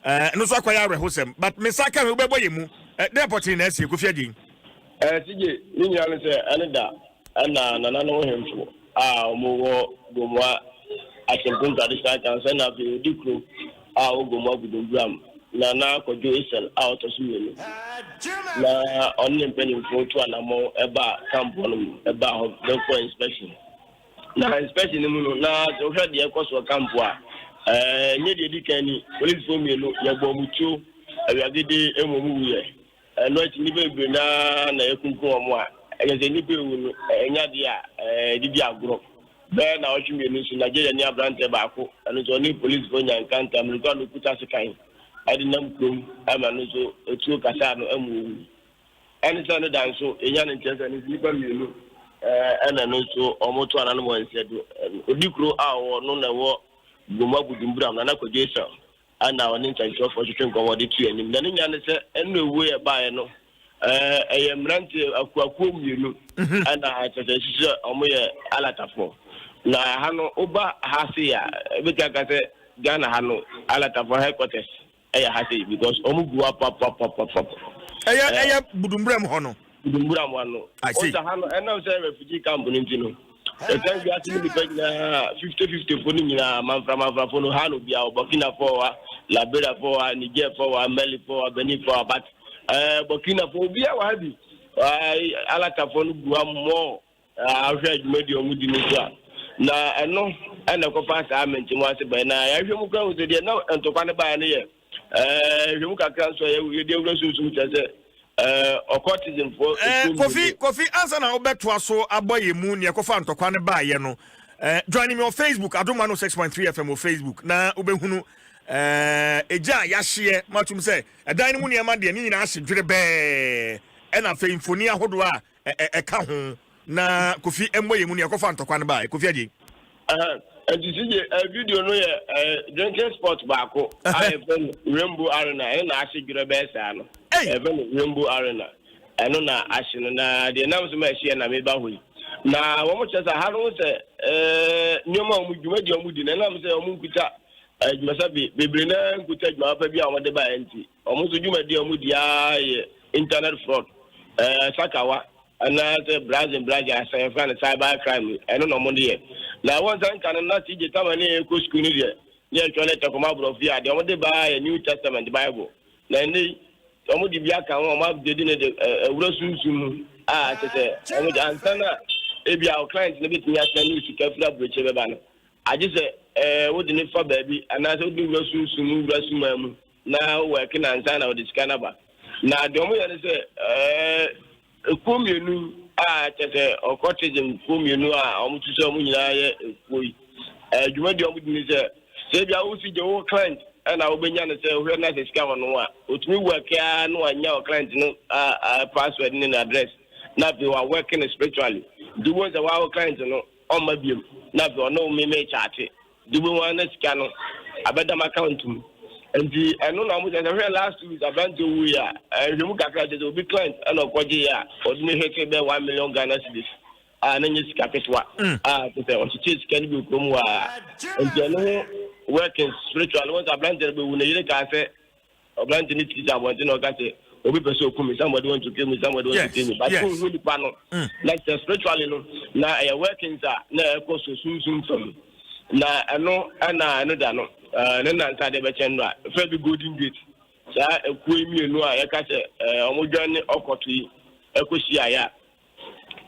[SPEAKER 1] Ɛɛ ɛno nso akɔyɛ awerɛhosɛm but me nsa ka me wobɛbɔ yɛn mu. Ɛɛ dɛn pɔtee na asie Kofi Adjei?
[SPEAKER 3] Ɛɛ CJ, ne nyinaa ne sɛ ɛne da ɛna nananom hemfo a wɔwɔ Gomoa Akyempong Traditional Council ɛna afei odi kuro a ɔwɔ Gomoa Budumburam Nana Kwadwo Essel a ɔtɔ so mmienu na ɔne ne mpanimfoɔ tu anammɔn ɛbaa camp hɔ nom ɛbaa hɔ bɛkɔ inspection. Na inspection no mu no na sɛ wohwɛ deɛ ɛkɔ soɔ camp a ɛɛ nyɛ deɛ ɛdi kan ni polisifoɔ mmienu yɛbɔ wɔn tuo awiagede ɛmu wɔn wuyɛ. Ɛno akyi, nnipa bebree no ara na yɛakunkum wɔn a ɛkyerɛ sɛ nnipa rewu no, ɛnyɛ adeɛ a yɛde di agorɔ. Bɛyɛ nnawɔtwe mmienu nso, Nigeriani aberanteɛ baako, ɛno nso ɔne polisifoɔ nyaa nkrantɛ, mmirika a na ɔkuta sekan de nam kurom ma ɛno nso etuo kasaa no ma ɔwui. Ɛne sɛ ɛno da nso, yɛnya no nteɛ sɛ ɛno nso nnipa mmienu ɛna ɛno nso wɔto ananom wɔ nsɛ do. Ɔdi kuro a ɔwɔ no na ɛwɔ Gomua Budumburam, Nana Kwadwo Essel. a na ɔne nsɛnkyerɛwfoɔ twetwe nkɔmmɔ de to anim. Na ne nya ne sɛ ɛno ewuo yɛ baeɛ no, ɛyɛ mmeranteɛ akuakuo mmienu mhm. ɛna kyerɛ sɛ ɛsusu sɛ wɔn yɛ alatafoɔ. Na ha no woba ha se a ebɛtumi aka sɛ Ghana ha no alatafoɔ headquarters ɛyɛ ha sei because wɔn gu hɔ papapapapapa.
[SPEAKER 1] Ɛyɛ ɛyɛ Budumburam hɔ no.
[SPEAKER 3] Budumburam hɔ no.
[SPEAKER 1] I see.
[SPEAKER 3] Ɔsɛ ha no ɛnam sɛ refugee camp no nti no. Ɛsan wiase mu nnipa nyinaa, 50-50 fo no nyinaa, manfra manfra fo no, ha no bia wɔ Burkina fo wɔ ha, Liberia fo wɔ ha, Niger fo wɔ ha, Mali fo wɔ ha, Benin fo wɔ ha, but eh, Burkina fo obiara wɔ ha bi. Eh, Alata fo no gu ha mmɔ ahwɛ adwuma di wɔn di no so a. Na ɛno ɛna ɛkɔfa saa mente mu ase bae. Na yɛahwɛ mu kora hu sɛ deɛ na ntɔkwa no baeɛ no yɛ eh, hwɛ mu kakra nso a yɛde awura sunsum kyerɛ sɛ Eh, occultism fo.
[SPEAKER 1] Eh, Kofi, Kofi, ansa na wobɛtoa so abɔ yɛn mu nea ɛkɔfa ntɔkwa no baeɛ no, eh, join me on Facebook, Adom 106.3 FM wɔ Facebook, na wobɛhunu eh, egya a yɛahyeɛ matum sɛ ɛdan no mu nneɛma deɛ ne nyinaa ahye dwerebɛɛ, ɛna afei mfoni ahodoɔ a ɛka ho. Na Kofi mmɔ yɛn mu nea ɛkɔfa ntɔkwa no baeɛ. Kofi Agyei.
[SPEAKER 3] Nti si gye video no yɛ drinking spot baako a yɛfrɛ no Rainbow Arena ɛno na ahye dwerɛ bɛyɛ saa no yɛfrɛ no Rainbow Arena ɛno na ahye no na deɛ nam so ma ɛhyeɛ na meba hɔ yi na wɔn kyerɛ sɛ ha no sɛ nneɛma a wɔn dwumadi a wɔn di na ɛnam sɛ wɔn nkuta adwumasa bebree na nkuta adwuma papa bi a wɔde baeɛ nti wɔn nso dwumadi a wɔn di ara yɛ internet fraud sakawa Anaasɛ brazing brazing asɛ yɛfrɛ no cyber crime yi ɛno na ɔmo de yɛ na wɔn nsa nka no na CJ Tama ne yɛn kɔ sukuu no deɛ ne yɛtwerɛ lɛtɛ kɔma aborɔfo yi a deɛ ɔmo de baa yɛ New Testament Bible na ɛnɛ yi ɔmo de bi aka ho ɔmo upgrade no de ɛwura sunsum mu a kyɛ sɛ ɔmo de ansa na ebi a client no betumi asɛn ne sika firi aburokyire bɛba no agye sɛ ɛɛ wode ne fa baabi anaasɛ wode wura sunsum mu wura sumaa mu na wowɔ ɛke na ansa na wɔde sika no aba na deɛ ɔmo yɛ ne sɛ ɛɛ Ekuo mmienu yi a kyerɛ sɛ occultism kuo mmienu a wɔn ti sɛ wɔn nyinaa yɛ ekuo yi, ɛɛ dwumadi a wɔn di ne sɛ, sɛ ebi a wosi gye wo client ɛna wobɛnya no sɛ wohwɛ na sɛ sika wɔ no a, otumi work ara na wanya wɔ client no a password ne n'address na afei wa work no spiritually. Nti wobɛhu sɛ wa wo client no ɔmma biom na afei ɔne wo meme kyate. De wobɛhu ara na sika no abɛda m'account mu. Nti ɛno na wɔn kyerɛ sɛ hwɛ last 2 weeks aberanteɛ wuiɛ a nhwɛmu kakra kyerɛ sɛ obi client ɛna ɔkɔgyeeɛ a ɔde ne hwete bɛyɛ 1 million Ghana cedis a na nyɛ sika ketewa a kyerɛ sɛ ɔkyekyɛɛ sika no bi wɔ kurom hɔ a nti ɛno ho working spiritual wɔn sɛ aberanteɛ no bɛwu ne yere kaa sɛ aberanteɛ no tiri sɛ abɔnten na ɔka sɛ obi pɛ sɛ okum me, somebody want to kill me, somebody want to kill me, but yes, nipa no na kyerɛ spiritually no na ɛyɛ workings a na ɛkɔ so sunsum fam na ɛno ɛna ɛno da no ne nansa de bɛkyɛn no a fɛ bi Golden Gate saa ekuo yi mmienu a yɛka sɛ wɔn dwan ne ɔkɔto yi ɛkɔ hyiaeɛ a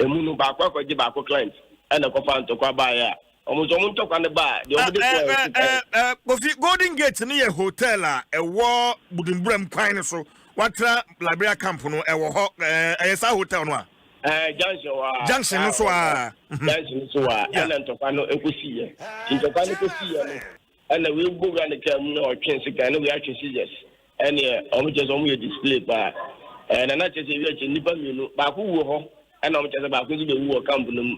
[SPEAKER 3] emu no baako akɔgye baako client ɛna ɛkɔfa ntɔkwa baeɛ a wɔn nso wɔn ntɔkwa no baa deɛ wɔn de kɔɔ
[SPEAKER 1] ɛɛ Kofi, Golden Gate no yɛ hotel a ɛwɔ Budumburam kwan no so watra Liberia camp no ɛwɔ hɔ ɛyɛ saa hotel no a.
[SPEAKER 3] Junction wa.
[SPEAKER 1] Junction no so a.
[SPEAKER 3] Junction no so a ɛna ntɔkwa no ekosi yɛ ntɔkwa no ekosi yɛ no ɛna wei bɔ wura ne kaa mu na ɔtwe sekan na wei atwe scissors ɛneɛ ɔmo kyerɛ sɛ ɔmo yɛ display paa.
[SPEAKER 8] Ɛɛ na na kyerɛ sɛ ewi akyi nnipa mmienu, baako wu wɔ hɔ ɛna wɔn kyerɛ sɛ baako nso bɛwu wɔ camp no mu.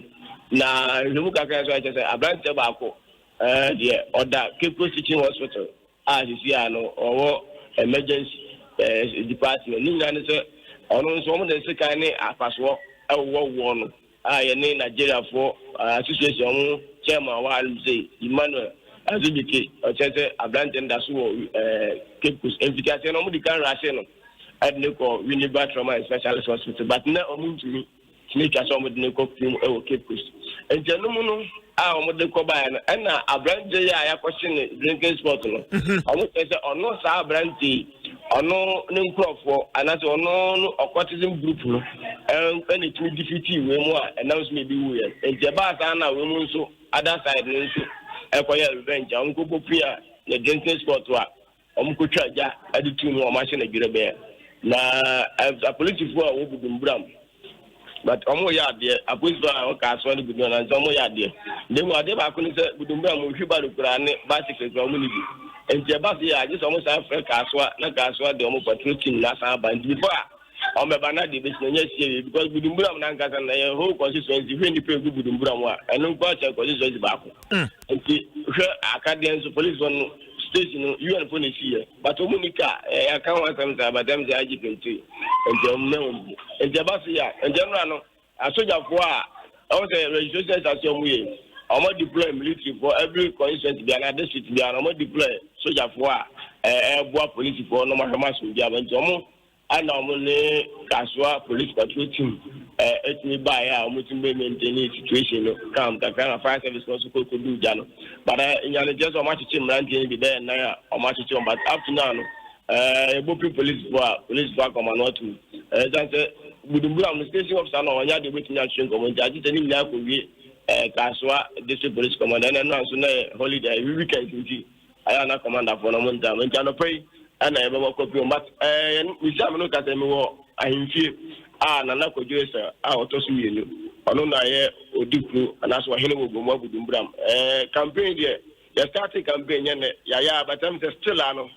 [SPEAKER 8] Na nhwɛmu kakra nso kyerɛ sɛ aberanteɛ baako ɛɛ deɛ ɔda Cape Coast Teaching Hospital a sisi a no ɔwɔ emergency ɛɛ department. Ne nyinaa ne sɛ ɔno nso wɔn de nsekan ne apasoɔ ɛwowɔwowɔ no. a yɛne Nigeriafoɔ association wɔn chairman wɔ hanom sei, Emmanuel Azubike, ɔkyerɛ sɛ aberanteɛ no da so wɔ Cape Coast. Mfitiaseɛ no wɔde kan rushee no de no kɔ Winneba Trauma and Specialist Hospital, but na wɔn ntumi tumi twa sɛ wɔde no kɔ pum wɔ Cape Coast. Nti ɛno mu no a wɔde kɔ baeɛ no, ɛna aberanteɛ yi a yɛakɔhye ne drinking spot no, wɔn kyerɛ sɛ ɔno saa aberanteɛ yi Ɔno ne nkurɔfoɔ anaasɛ ɔno no occultism group no ɛna ɛtumi defeatii wei mu a ɛnam so na ebi wuiɛ. Nti ɛbaa saa na wei mu nso other side no nso ɛkɔyɛ revenge a wɔkɔkɔ pia ne drinking spot a wɔkɔtwa gya de tuu mu a wɔahyɛ no adwerɛbɛɛ. Na apolisifoɔ a wɔwɔ Budumburam But ɔmo yɛ adeɛ, apolisifoɔ a wɔka asoa ne Budumburam nanso ɔmo yɛ adeɛ. Na mmom adeɛ baako ne sɛ Budumburam mo wheelbarrow koraa ne bicycle koraa ɔmo nni bi. Nti ɛba so yɛ a gye sɛ ɔmo san frɛ Kasoa na Kasoa de ɔmo patrol team no asan aba. Nti before a ɔmo bɛba na deɛ ebesi no ɛnyɛ sie wie because Budumburam no ankasa no ɛyɛ whole constituency hwɛ nnipa egu Budumburam a ɛno nko ara kyɛn constituency baako. Nti hwɛ akadeɛ nso policefoɔ no station no UN fo na esi yɛ but ɔmo ni car ɛɛ yɛaka ho asɛm saa but ɛm sɛ IGP nti nti ɔmo mɛ wɔn bi nti ɛba so yɛ a nti ɛnura no asogyafoɔ a ɛwɔ sɛ registration ɛsase ɔmo yɛ ɔmo deploy military for every constituency bi ana district bi ana ɔmo deploy sogyafoɔ a ɛɛ ɛboa polisifoɔ na ɔmo ahwɛ ɔmo asomdwe aba nti ɔmo Ɛna wɔn ne Kasoa police patrol team ɛtumi baeɛ a wɔn tumi bɛ maintain situation no calm kakra na fire service no nso kɔ kɔdu gya no but nyane kyerɛ sɛ wɔn akyekye mmeranteɛ no bi bɛyɛ nnan a wɔn akyekye wɔn but up to now no ɛbɔ pi police fo a police fo akɔma no atum ɛsan sɛ Budumburam no station officer no ɔnyɛ adeɛ obɛtumi atwe nkɔmmɔ nti agye sɛ ne nyinaa kɔwie Kasoa district police commander ɛna ɛno nso na yɛ holiday weekend nti Ayɛ a na commander foɔ no ɔmo ntaa nti anɔpa yi ɛna yɛbɛbɔ kɔ pii but ɛɛ yɛn mesi a me no kasa mi wɔ ahemfie a Nana Kwadwo Esa a ɔtɔ so mmienu ɔno na yɛ odi kuro anaasɛ ɔhene wɔ Gomoa Budumburam ɛɛ campaign deɛ yɛ starting campaign nyɛ nɛ yɛayɛ a but ɛm sɛ still ano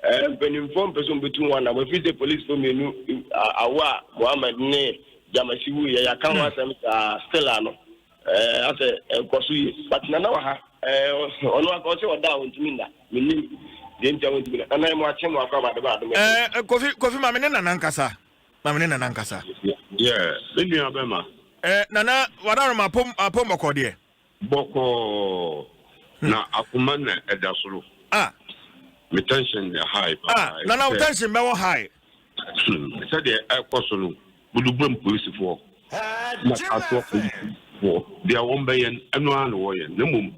[SPEAKER 8] ɛɛ mpanimfoɔ mpɛ sɛ ɔmbɛtu ho anam ɛfiri sɛ policefoɔ mmienu awo a Mohammed ne Gyamasi wuiɛ yɛaka ho asɛm saa still ano Ɛɛ asɛ ɛkɔ so yie but nana wɔ ha ɛɛ ɔno aka ɔsɛ ɔda a ɔntumi nna menim deɛ nti a ɔntumi nna nana mo akye mo akɔ abade ba adom
[SPEAKER 1] ɛɛ kofi kofi maame ne nana nkasa maame ne nana nkasa.
[SPEAKER 9] Yeah, me nua bɛma.
[SPEAKER 1] Ɛɛ nana wadaroma apom apom bɔkɔ deɛ.
[SPEAKER 9] Bɔkɔɔ na akoma na ɛda soro.
[SPEAKER 1] Ah.
[SPEAKER 9] Me tension yɛ high paa.
[SPEAKER 1] Ah nana wo tension bɛwɔ high.
[SPEAKER 9] Sɛdeɛ ɛrekɔ so no, Buduburam polisifoɔ na Kasoa polisifoɔ, deɛ wɔbɛyɛ no, ɛno ara na wɔyɛ. Na mmom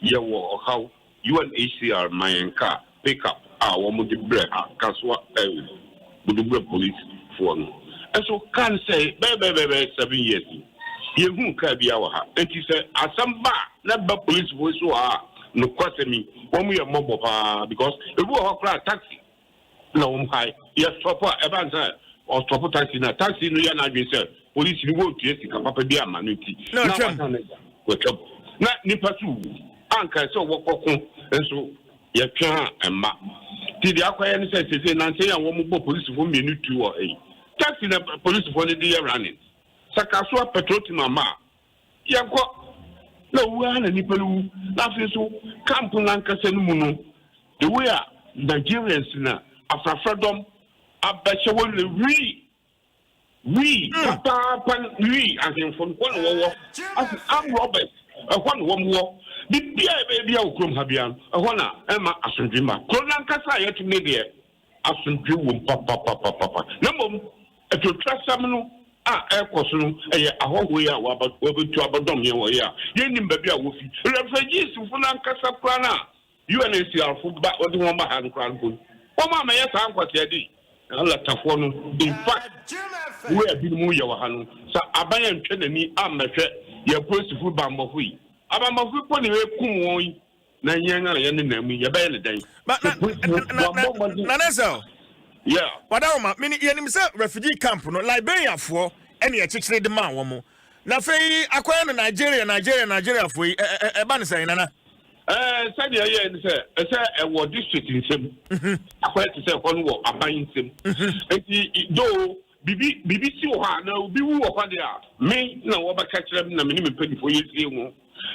[SPEAKER 9] yɛwɔ ɔhaw, UNHCR ma yɛn kaa, pick up, a wɔde brɛ ha, Kasoa, eh, Buduburam polisifoɔ no. Nso kaa no sɛe bɛyɛ bɛyɛ bɛyɛ 7 years ni, yɛnhuu kaa biara wɔ ha. Enti sɛ asɛm ba a, na ɛba polisifoɔ yi so wɔ ha a, nokwasɛm yi, wɔyɛ mmɔbɔ paa because ebi wɔ hɔ koraa a taxi na wɔn hae. Yɛ stop a, ɛba no sɛ ɔstɔpo taxi no a, taxi no yɛ n'adwene sɛ polisi no wɔntua sika papa bi ama no nti
[SPEAKER 1] Na
[SPEAKER 9] na
[SPEAKER 1] ɔtwam.
[SPEAKER 9] wasan n'agya watwam. Na nipa so wu a anka ɛsɛ wɔkɔ ko nso yɛtwe a ɛmma. Nti deɛ akɔyɛ ne sɛ seesei nansa yi a wɔbɔ polisifoɔ mmienu tuo wɔ ha yi, taxi na polisifoɔ no de yɛ running. Sɛ Kasoa petrol team amma a, Yɛnkɔ. Na owu ara na nipa no wu. Na afei nso camp no ankasa no mu no, the way a Nigerians na afrafra dɔm abɛhyɛ hɔ nyina wii, wii papaapa no, wii ahemfo no, hɔ na wɔwɔ. Afei armed robbers, ɛhɔ na wɔn wɔ. Biribiara a yɛbɛyɛ biara wɔ kurom ha biara no, ɛhɔ na ɛmma asomdwe mma. Kuro no ankasa a yɛte mu no deɛ, Asomdwoe wom papapapapa. Na mmom atuaturasɛm no a ɛrekɔ so no yɛ ahɔho yi a wɔabetu abɛdɔm yɛn wɔ yi a yennim baabi a wofi. Refugeesfo no ankasa koraa no a UNHCR fo ba wɔde wɔn ba ha no koraa no mpo no, wɔammɛyɛ saa nkwaseade yi. Alatafoɔ no, in fact, the way a binom yɛ wɔ ha no, sɛ aban antwa n'ani ammɛhwɛ yɛn polisifo bammɔfo yi, abammɔfo yi mpo na ɛrekum wɔn yi. Na yɛn a yɛnenam mu yi, yɛbɛyɛ no dɛn?
[SPEAKER 1] Ba, na, na, na, na, Nana
[SPEAKER 9] Yeah.
[SPEAKER 1] Wadaroma, mini, yɛnim sɛ refugee camp no, Liberiafoɔ ɛne ɛkyekyere de maa wɔn. Na afei akɔyɛ no Nigeria, Nigeria, Nigeriafoɔ yi, ɛba ne sɛn, Nana?
[SPEAKER 9] Ɛɛ, sɛdeɛ ɛyɛ ne sɛ, ɛsɛ ɛwɔ district nsam. Akɔyɛ te sɛ ɛhɔ no wɔ aban nsam. Nti, though. biribi biribi si wɔ hɔ a na obi wu wɔ hɔ deɛ a, me na wɔbɛka kyerɛ me na me ne me mpanimfoɔ yɛsie ho.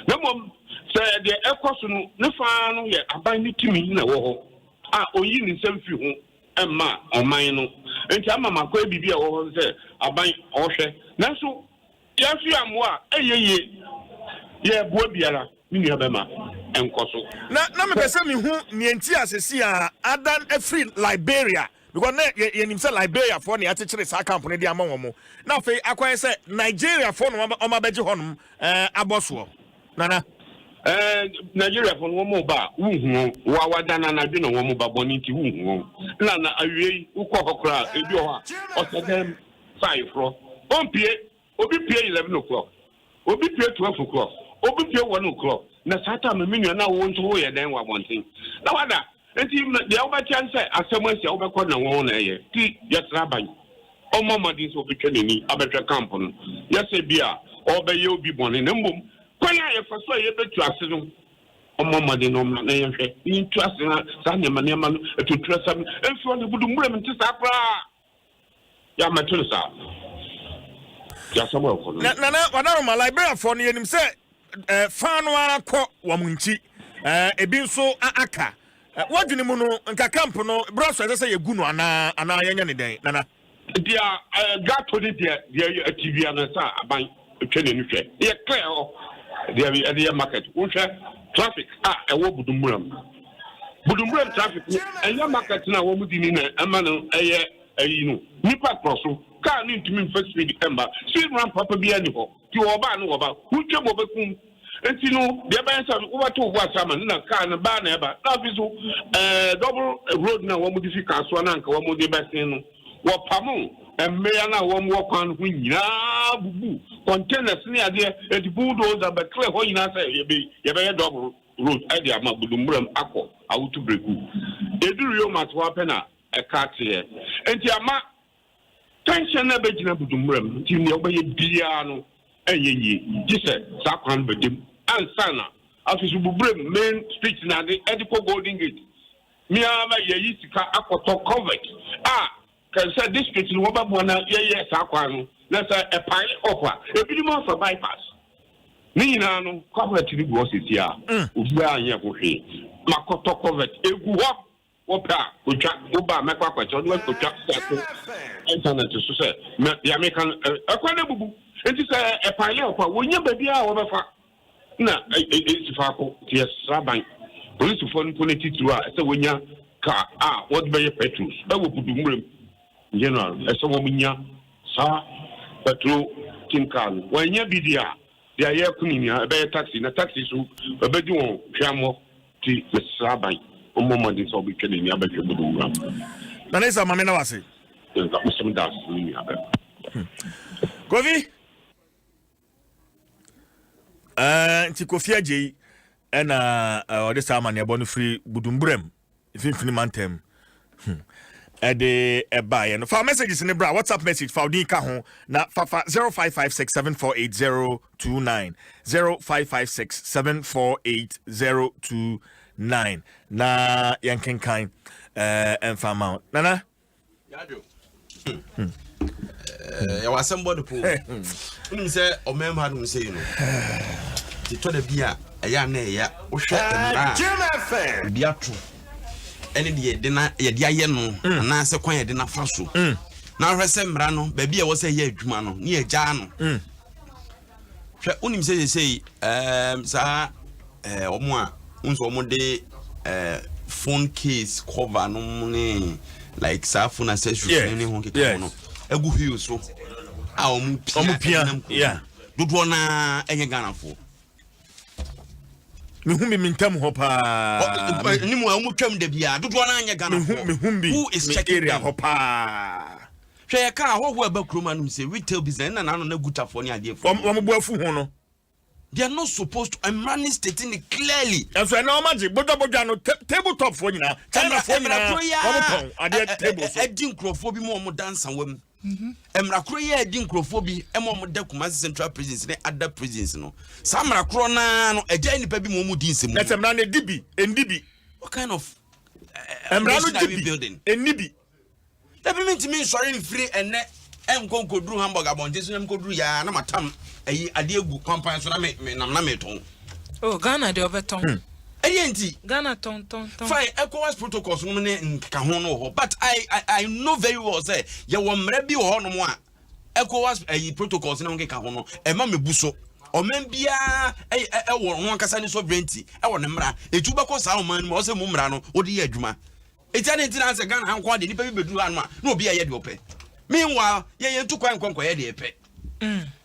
[SPEAKER 9] Na mmom sɛ deɛ ɛkɔ so no ne fa no yɛ aban ne tumi na ɛwɔ hɔ a, ɔnyi ne nsa mfiri ho mma ɔman no. Nti ama makɔyɛ biribi a ɛwɔ hɔ sɛ aban ɔhwɛ. Nanso yɛn nso yɛammoa a, ɛnyɛ yie. Yɛreboa biara, me nua bɛma ɛnkɔ so.
[SPEAKER 1] Na na mepɛ sɛ mehu nea nti a sɛsi a adan afiri Liberia because na yɛ yɛnim sɛ Liberiafoɔ na yɛakyekyere saa camp no de ama wɔn na afei akɔyɛ sɛ Nigeriafoɔ na wɔn abɛgye hɔnom ɛɛ abɔ soɔ. Nana.
[SPEAKER 9] Ɛɛ Nigeriafoɔ no wɔn ba a wonhu wɔn wɔawa no anadwo na wɔn ba bɔne nti wonhu wɔn na na awiei wokɔ hɔ koraa ebi wɔ hɔ a ɔsɛ dɛm sɛ ayeforɔ ɔmpie. Obi pue 11 o'clock, obi pue 12 o'clock, obi pue 1 o'clock, na saa time no me nua na wo nso woyɛ dɛn wɔ abɔnten? Na wada. Nti deɛ wobɛte ara ne sɛ asɛm asi a wobɛkɔ na wɔn na ɛyɛ. Nti yɛsrɛ aban ɔmmɔ mmɔden sɛ ɔbɛtwa n'ani abɛhwɛ camp no. Nyɛ sɛ bi a ɔrebɛyɛ obi bɔne na mmom kwan a yɛfa so a yɛbɛtu ase no ɔmmɔ mmɔden na ɔmmra na yɛnhwɛ na yɛntu ase na saa nneɛma nneɛma no atuturasɛm no mfi hɔ na Budumburam nte saa koraa. Yɛ mɛto no saa. Nti asɛm a ɛkɔ no.
[SPEAKER 1] Na nana wadaroma Liberiafoɔ no yɛnim sɛ eh, fa no ara kɔ wɔn nkyi eh, ebi nso aka eh, wadwene mu no nka camp no berɛ so ɛsɛ sɛ yɛgu no anaa anaa yɛnyɛ ne dɛn nana?
[SPEAKER 9] Deɛ eh, gato ne deɛ deɛ ati wia no sɛ aban twa n'ani hwɛ yɛ clear hɔ deɛ ɛde yɛ market wohwɛ traffic a ɛwɔ Budumburam Budumburam traffic no ɛnyɛ market no a wɔn di ni na ɛma no ɛyɛ Ayi no nipa korɔ so car no ntumi nfa speed mma speed ramp papa biara nni hɔ nti wɔba a ne wɔba wotwa mu wɔbɛkum nti no deɛ ɛbɛyɛ sɛ wobɛto wo bo ase ama no na car no baa na ɛba na afei so ɛɛ double road no a wɔn de fi Kasoa no anka wɔn de bɛsen no wɔpamo mmea no a wɔn wɔ kwan no ho nyinaa bubu containers ne adeɛ nti bulldozer bɛclear hɔ nyinaa sɛ yɛbɛ yɛbɛyɛ double road ɛde ama Budumburam akɔ Awutu Breku eduru Yomat hɔ apɛ na Ɛka teɛ. Enti ama tension no abɛgyina budummura mu nti nea wobɛyɛ biara no ɛnyɛ yie gye sɛ saa kwan no bɛda mu ansa na afei so Buburam main street na ade ɛde kɔ Golden Gate. Me ara ma yɛyi sika akɔtɔ culvert a kɛ sɛ district no wɔbɛboa na yɛyɛ saa kwan no na sɛ ɛpae up a ebinom afa bypass. Ne nyinaa no culvert no gu hɔ seesei a obiara nyɛ ho hwee. Makɔtɔ culvert egu hɔ. Wopɛ a, kotwa. Woba a, mɛkɔ akɔkyerɛ wo na woakotwa de ato intanɛt so sɛ deɛ meka no, ɛkwan no abubu. Enti sɛ ɛpae yɛ ɔkɔ a, wɔnnya baabiara a wɔbɛfa na ɛsi faako. Nti yɛsrɛ aban, polisifoɔ no mpo ne titiriw a ɛsɛ wɔnya kaa a wɔde bɛyɛ patrols wɔ Budummerem in general, ɛsɛ wɔnya saa patrol team car no. Wɔannya bi deɛ a, deɛ yɛreko no nyinaa ɛbɛyɛ taxi, na taxi nso ɛbɛdi wɔn hwammɔ. Nti mesrɛ aban ɔmmɔ mmɔden sɛ ɔbɛtwa n'ani abɛhwɛ Bodo wura no.
[SPEAKER 1] Nana Isa ma me na wase.
[SPEAKER 9] Nka mesɛ meda ase me nua bɛma.
[SPEAKER 1] Kofi. Uh, nti Kofi Agyei ɛna eh, ɔde saa amanneɛbɔ no firi Budumburam mfimfini mantam hmm. ɛde ɛbaeɛ no fa messages ne bra whatsapp message fa odin ka ho na fafa 0556748029 0556748029 na yɛnkenkan ɛmfa ma wo nana
[SPEAKER 7] Yadwo. Hmm. Eh, yɛwɔ asɛm bɔ de po. Wonim sɛ ɔman mu hanom sei no, tetɔ da bi a ɛyɛ a na ɛya wohwɛ mmara a obi ato ɛne deɛ yɛde na yɛde ayɛ no mm. anaasɛ kwan yɛde nafa so mm. na wohwɛ sɛ mmara no baabi a ɛwɔ sɛ ɛyɛ adwuma no ne yɛgyaa no mm. Hwɛ, wonim sɛ seesei ɛɛm saa ɛɛ wɔn a wohu sɛ wɔn de ɛɛ phone case cover no mu ne like saa phone accessories ne ne ho keka ho no egu wheel so a wɔn pia
[SPEAKER 1] wɔn pia
[SPEAKER 7] ɛnam kurom dodoɔ naa ɛnyɛ Ghanafoɔ.
[SPEAKER 1] Mehu bi me ntam hɔ paa.
[SPEAKER 7] Ne mu a wɔn twam da biara dodoɔ naa nyɛ Ghanafoɔ.
[SPEAKER 1] Mehu bi
[SPEAKER 7] Who is
[SPEAKER 1] me
[SPEAKER 7] checking
[SPEAKER 1] area
[SPEAKER 7] them?
[SPEAKER 1] hɔ paa.
[SPEAKER 7] Hwɛ yɛ kaa ahɔhoɔ a ɛba kurom anom sɛ retail business ɛna n'ano na gutafoɔ ne adeɛfoɔ.
[SPEAKER 1] Wɔn wɔn bo afu ho no.
[SPEAKER 7] They are not supposed to mmara ne state ne clearly.
[SPEAKER 1] Ɛnso ɛnɛ wɔn agye bodwa bodwa no table top foɔ nyinaa China foɔ nyinaa wɔn tɔn adeɛ table so.
[SPEAKER 7] Ɛdi nkurɔfoɔ bi ma wɔn da nsawa mu. Mmara koro yi a ɛdi nkurɔfoɔ bi ma wɔn da Kumasi Central Prisons ne other prisons no saa mmara korɔ naa no ɛgya nnipa bi ma wɔn di nsɛm.
[SPEAKER 1] Ɛsɛ mmara no ɛdi bi ɛndi bi.
[SPEAKER 7] What kind of
[SPEAKER 1] mmara no di bi ɛnni bi.
[SPEAKER 7] Dabi mentumi nsɔre mfiri ɛnnɛ. Ɛnkɔ nkɔduru Hamburg abɔnten so na mekɔduru yɛ a na matam ayi adeɛ agu kwampan so na me menam na metɔn.
[SPEAKER 6] Oh, Ghana deɛ ɔbɛtɔn.
[SPEAKER 7] Hmm. Ɛdeɛ nti.
[SPEAKER 6] Ghana tɔn tɔn tɔn.
[SPEAKER 7] Fine, ECOWAS protocols nom ne nkekaho no wɔ hɔ but I, I, I know very well sɛ yɛwɔ mmara bi wɔ hɔnom a ECOWAS ayi protocols ne ho nkekaho no ɛma mebu so. Ɔman biara ɛwɔ ho ankasa ne sovereignty ɛwɔ ne mmara. Eti wobɛkɔ saa ɔman no mu a ɔsɛ mu mmara no wode yɛ adwuma. Enti adɛn nti na sɛ Ghana ha nko ara deɛ nipa bi bɛduru ha no a na obi ɛyɛ deɛ ɔpɛ? Meanwhile, yɛn yɛntu kwan nkɔ nkɔyɛ deɛ yɛpɛ.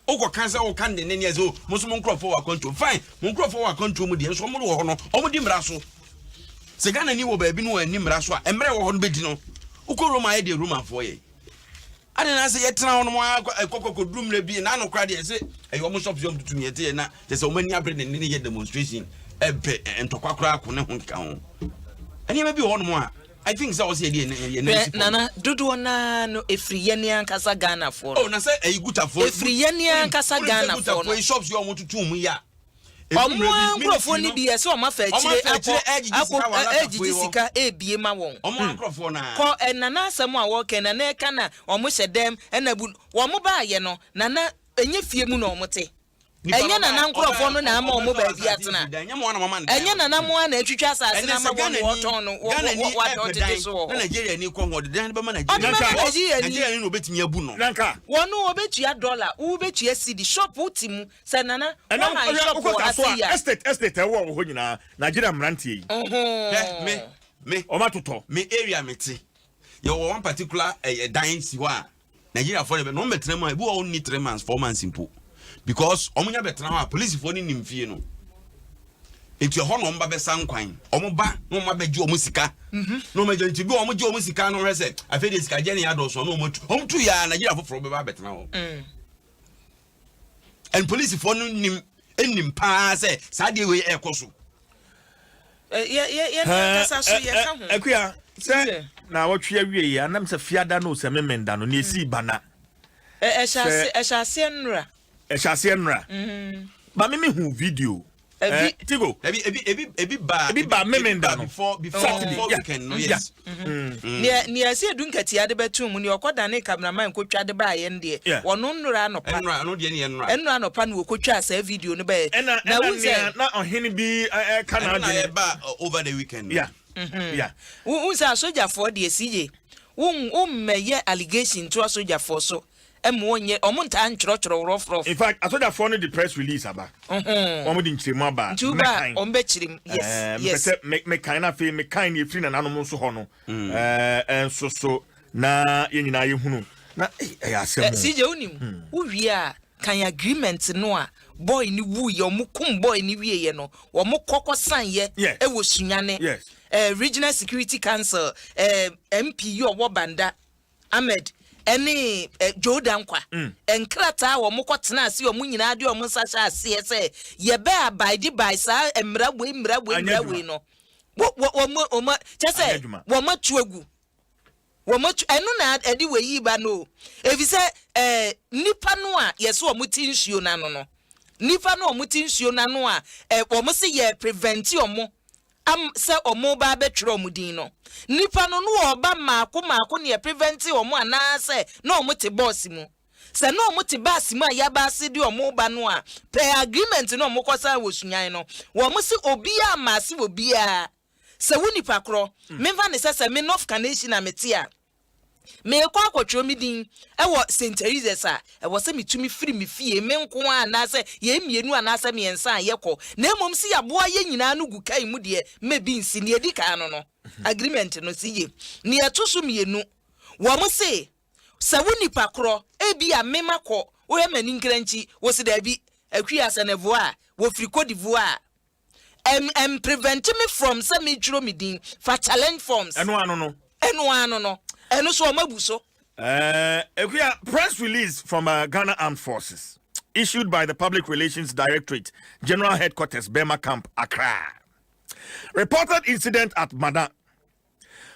[SPEAKER 7] Wokɔ ka sɛ woka ne ne neɛ sɛ oh, mo nso mo nkurɔfoɔ wɔ akwantuo. Fine, mo nkurɔfoɔ wɔ akwantuo mu deɛ nso wɔn wɔ hɔ no, wɔn di mmara so. Sɛ Ghana ni wɔ baabi no wɔn ani mmara so a, mmerɛ wɔ hɔ no bɛdi no. Wokɔ Roma ayɛ deɛ Romanfoɔ yɛ. Adɛn na sɛ yɛtena hɔ nom ara kɔ ɛkɔ kɔduru mmerɛ bi na ano koraa deɛ ɛsɛ ɛyɛ wɔn shops yɛ wɔn tutu ne yɛte yɛ na kyɛ sɛ wɔn ani abere ne ne yɛ demonstration ɛpɛ ntɔkwa koraa ko ne ho nkeka ho nneɛma bi wɔ hɔ nom a I think sɛ ɔsɛ yɛde yɛn nan si fam.
[SPEAKER 6] Nana dodoɔ naa no efiri yɛn ankasa Ghanafoɔ no.
[SPEAKER 7] Oh na sɛ ɛyi gutafoɔ.
[SPEAKER 6] Efiri yɛn ankasa Ghanafoɔ no.
[SPEAKER 7] Gutafoɔ yi shops yɛ wɔn tutu mu yɛ a.
[SPEAKER 6] Ɔmo ara nkurɔfoɔ no bi yɛ sɛ ɔmo afa akyire akɔ akɔ ɛɛgyegye sika ɛɛbie ma wɔn. Kɔ ɛ Nana asɛm a wɔɔka Nana ɛka na ɔmo hyɛ dɛm ɛna bu wɔn baayɛ no Nana ɛnyɛ fie mu na ɔmo te. Ɛnyɛ Nana nkurɔfoɔ no na ama ɔmo baabi atena. Ɛnyɛ Nana mo ara na atwitwa asaase no ama wɔn na wɔtɔn no wɔ wɔ wɔ wɔtete so wɔ hɔ.
[SPEAKER 7] Ɔde bɛma Nigeriani.
[SPEAKER 6] Wɔn wɔbɛtua dollar wo bɛtua cedi shop wote mu Sɛ nana
[SPEAKER 1] Ɛnɛ
[SPEAKER 6] wo han
[SPEAKER 1] wohwɛ
[SPEAKER 6] shop
[SPEAKER 1] wokɔ
[SPEAKER 6] wɔ ha
[SPEAKER 1] Kasoa
[SPEAKER 6] sei a.
[SPEAKER 1] estate estate ɛwɔ wɔ hɔ nyinaa Nigeria mmeranteɛ yi.
[SPEAKER 7] Hwɛ me me
[SPEAKER 1] Wɔn atotɔ.
[SPEAKER 7] Me area me te yɛwɔ one particular ɛyɛ dan si hɔ a Nigeria foɔ de bɛ na wɔn bɛtena mu a ebi wɔ hɔ nni 3 months 4 months mpo because wɔn nya bɛtena hɔ a polisifoɔ ne nim fie no nti ɛhɔ na wɔn ba bɛsa nkwan wɔn ba na wɔn abɛgye wɔn sika na wɔn agye nti bi wɔn gye wɔn sika no hwɛ sɛ afei deɛ sika gye ne yɛ adɔɔso na wɔn atu wɔn tu yɛ a Nigeria foforɔ bɛba abɛtena hɔ. And polisifoɔ no nim nim paa sɛ saa deɛ wei ɛrekɔ so.
[SPEAKER 6] Yɛ yɛ yɛn ankasa so yɛ ka ho.
[SPEAKER 1] Akuya sɛ na wɔtwe awie yi anam sɛ fiada no sɛ memenda no nea esii bana.
[SPEAKER 6] Ɛhyɛ ase ɛhyɛ aseɛ nnora.
[SPEAKER 1] Ɛhyɛ aseɛ nnora. Ba me me hu video.
[SPEAKER 6] Ebi
[SPEAKER 1] eh, Tigo.
[SPEAKER 7] Ebi ebi ebi ebi ba.
[SPEAKER 1] Ebi ba memenda no.
[SPEAKER 7] Before before
[SPEAKER 1] Saturday.
[SPEAKER 7] Before weekend no yes.
[SPEAKER 6] Mm. Nea nea ɛsɛ edu nkatia de bɛto mu nea ɔkɔ dane cameraman kotwa de baayɛ no deɛ wɔno nnora anɔpa.
[SPEAKER 7] Nnora no deɛ ne yɛ nnora.
[SPEAKER 6] Nnora anɔpa no wɔkotwa saa video no bɛyɛ.
[SPEAKER 1] Ɛna
[SPEAKER 6] Na
[SPEAKER 1] ɛna
[SPEAKER 6] wohu sɛ
[SPEAKER 1] nea na ɔhene bi ɛka
[SPEAKER 7] Ɛno na
[SPEAKER 1] n'adwene.
[SPEAKER 7] ɛba over the weekend no.
[SPEAKER 1] Yeah. Yeah.
[SPEAKER 6] Wohu sɛ asogyafoɔ deɛ CJ wo wommɛyɛ allegation to asogyafoɔ so ɛma wɔnyɛ wɔn ntaa ntwerɛtwerɛ rɔfrɔf.
[SPEAKER 1] In fact, asogyafoɔ no de press release aba. Wɔn de nkyerɛmu aba.
[SPEAKER 6] Nti woba a
[SPEAKER 1] Mɛkan.
[SPEAKER 6] wɔn bɛkyerɛ mu. Yes,
[SPEAKER 1] Ɛɛ, mepɛ
[SPEAKER 6] yes.
[SPEAKER 1] sɛ me mekan na afei mekan nea efiri nananom nso hɔ no. Ɛɛ, nso so na yɛn nyinaa yɛhunu na ei, ɛyɛ asɛm o.
[SPEAKER 6] CJ wonim, wowie a kan agreement no a boy no wuiɛ, wɔn kum boy no wieɛ no, wɔn kɔ kɔ sign yɛ ɛwɔ Sunyani. Regional Security Council, MP yi ɔwɔ Banda, Ahmed ɛne Joe Dankwa nkrataa a wɔn kɔ tena ase wɔn nyinaa de wɔn nsa hyɛ aseɛ sɛ yɛbɛ abide by saa mmara wei mmara wei
[SPEAKER 1] Anyɛ
[SPEAKER 6] mmara
[SPEAKER 1] adwuma.
[SPEAKER 6] wei no wɔ wɔ wɔn wɔn kyɛ
[SPEAKER 1] Anyɛ
[SPEAKER 6] sɛ
[SPEAKER 1] adwuma.
[SPEAKER 6] wɔn atu agu wɔn atu ɛno na ɛde wei yi ba no o efisɛ ɛɛ nipa no a yɛsɛ wɔn ti nsuo n'ano no nipa no a wɔn ti nsuo n'ano a ɛ wɔn se yɛ prevent wɔn am sɛ ɔmo ba abɛtwerɛ ɔmo din no, nnipa no na wɔba mmaako mmaako na yɛprevɛnte ɔmo anaasɛ na ɔmo te bɔs mu? Sɛ na ɔmo te bus mu a yɛaba ase de ɔmo reba no a, per agreement na ɔmo kɔsan wɔ Sunyani no, wɔn se obiara mma ase wɔ biara. Sɛ wo nipa korɔ, memfa no sɛ sɛ me North Kaneshie na mete a, Merekɔ akɔtwerɛ me din wɔ St. Teresa's a, ɛwɔ sɛ metumi firi me fie, me nko ara anaasɛ yɛn mmienu anaasɛ mmiɛnsa a yɛkɔ, na mmom sɛ yɛaboa yɛn nyinaa ano gu kai mu deɛ, ma bi nsi. Nea ɛdi kan no no, agreement no si yie. Nea ɛto so mmienu, wɔn se, sɛ wo nipa korɔ, ebia me makɔ, wohwɛ m'ani nkrankyi, wose daabi, Akua Sɛnɛvoa a, wɔfiri Cote d'Ivoire a, Ɛm ɛm prevent me from sɛ me twerɛ me din fa challenge forms.
[SPEAKER 1] Ɛno ano no.
[SPEAKER 6] Ɛno ano no. Ɛno so ɔmo abu so.
[SPEAKER 1] Eh, Ekuya, press release from uh, Ghana Armed Forces issued by the Public Relations Directorate, General Headquarters, Burma Camp, Accra. Reported incident at Mada.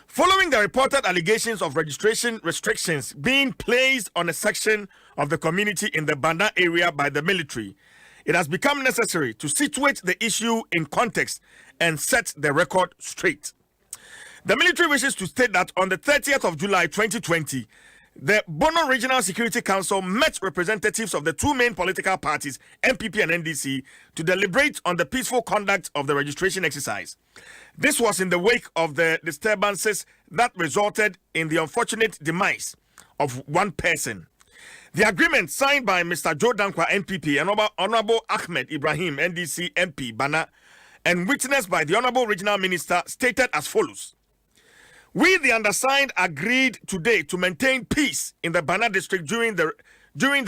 [SPEAKER 1] Following the reported allegations of registration restrictions being placed on a section of the community in the Banda area by the military, it has become necessary to situate the issue in context and set the record straight. The military wishes to state that on the 30th of July 2020, The Bono Regional Security Council met representatives of the two main political parties, NPP and NDC, to deliberate on the peaceful conduct of the registration exercise. This was in the wake of the disturbances that resulted in the unfortunate demise of one person. The agreement signed by Mr. Joe Dankwa, NPP, and Honorable Ahmed Ibrahim, NDC MP, Bana, and witnessed by the Honorable Regional Minister, stated as follows. We, the undersigned, agreed today to maintain peace in the Bana district during the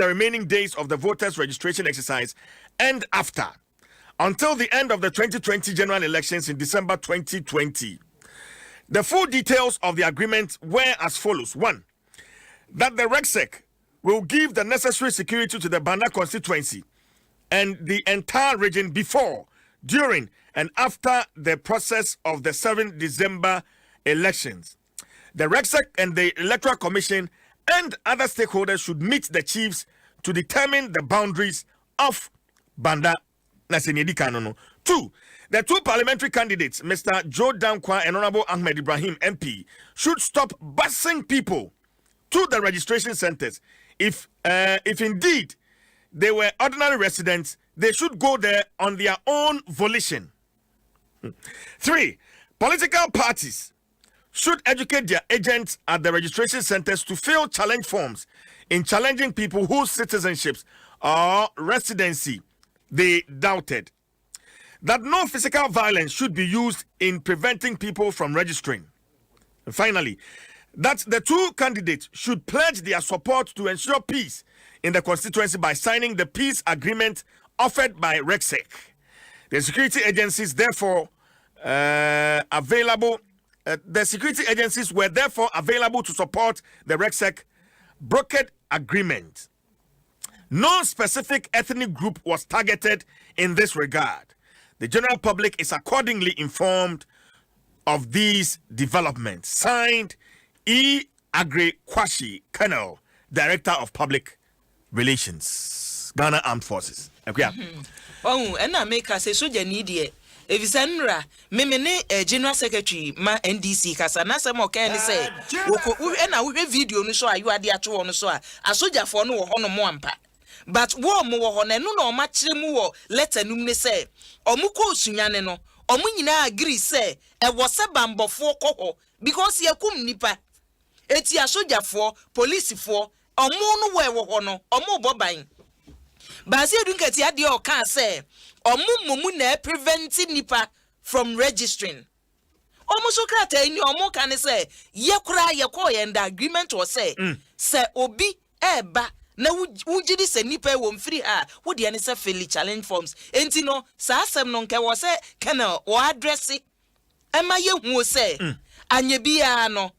[SPEAKER 1] remaining days of the voters' registration exercise and after, until the end of the 2020 general elections in December 2020. The full details of the agreement were as follows. 1, that the REGSEC will give the necessary security to the Bana constituency and the entire region before, during, and after the process of the 7th December elections. The REGSEC and the Electoral Commission and other stakeholders should meet the chiefs to determine the boundaries of Banda. 2, the two parliamentary candidates, Mr. Joe Dankwa and Honorable Ahmed Ibrahim, MP, should stop busing people to the registration centers. If indeed they were ordinary residents, they should go there on their own volition. 3, political parties should educate their agents at the registration centers to fill challenge forms in challenging people whose citizenships or residency they doubted. That no physical violence should be used in preventing people from registering. And finally, that the two candidates should pledge their support to ensure peace in the constituency by signing the peace agreement offered by REGSEC. The security agencies therefore available. The security agencies were therefore available to support the REGSEC brokered agreement. No specific ethnic group was targeted in this regard. The general public is accordingly informed of these developments. Signed, E. Agri Kwashi, Colonel, Director of Public Relations, Ghana Armed Forces. Akua.
[SPEAKER 6] Ɔhu ɛna meka sɛ sogyani deɛ, ɛfisɛ nnora meme ne general secretary ma NDC kasa na asɛm a ɔkae ne sɛ wɔkɔ ɛna wohwɛ video no so a ayoade ato hɔ no so a, asogyafoɔ no wɔ hɔ nom ampa, but wɔn mo wɔ hɔ na ɛno na ɔmo akyerɛ mu wɔ letter no mu ne sɛ ɔmo kɔɔ Sunyane no, ɔmo nyinaa agree sɛ ɛwɔ sɛ bambɔfoɔ kɔ hɔ because yɛkum nipa, eti asogyafoɔ, polisifoɔ, ɔmo no wɔ ɛwɔ hɔ no, ɔmo bɔ ban. Baasi Edu Nketia deɛ, ɔkaa sɛ ɔmo mmomu na prevent nipa from registering. Ɔmo so krataa yi ni ɔmo ka ne sɛ yɛ koraa yɛkɔɔ yɛn da agreement wɔ sɛ sɛ obi ɛɛba na wogye di sɛ nipa wɔ mfiri ha a, wodeɛ ne sɛ fill challenge forms. Enti no saa asɛm no nkɛ wɔ sɛ colonel wɔ address ɛma yɛhuo sɛ anyɛ biara no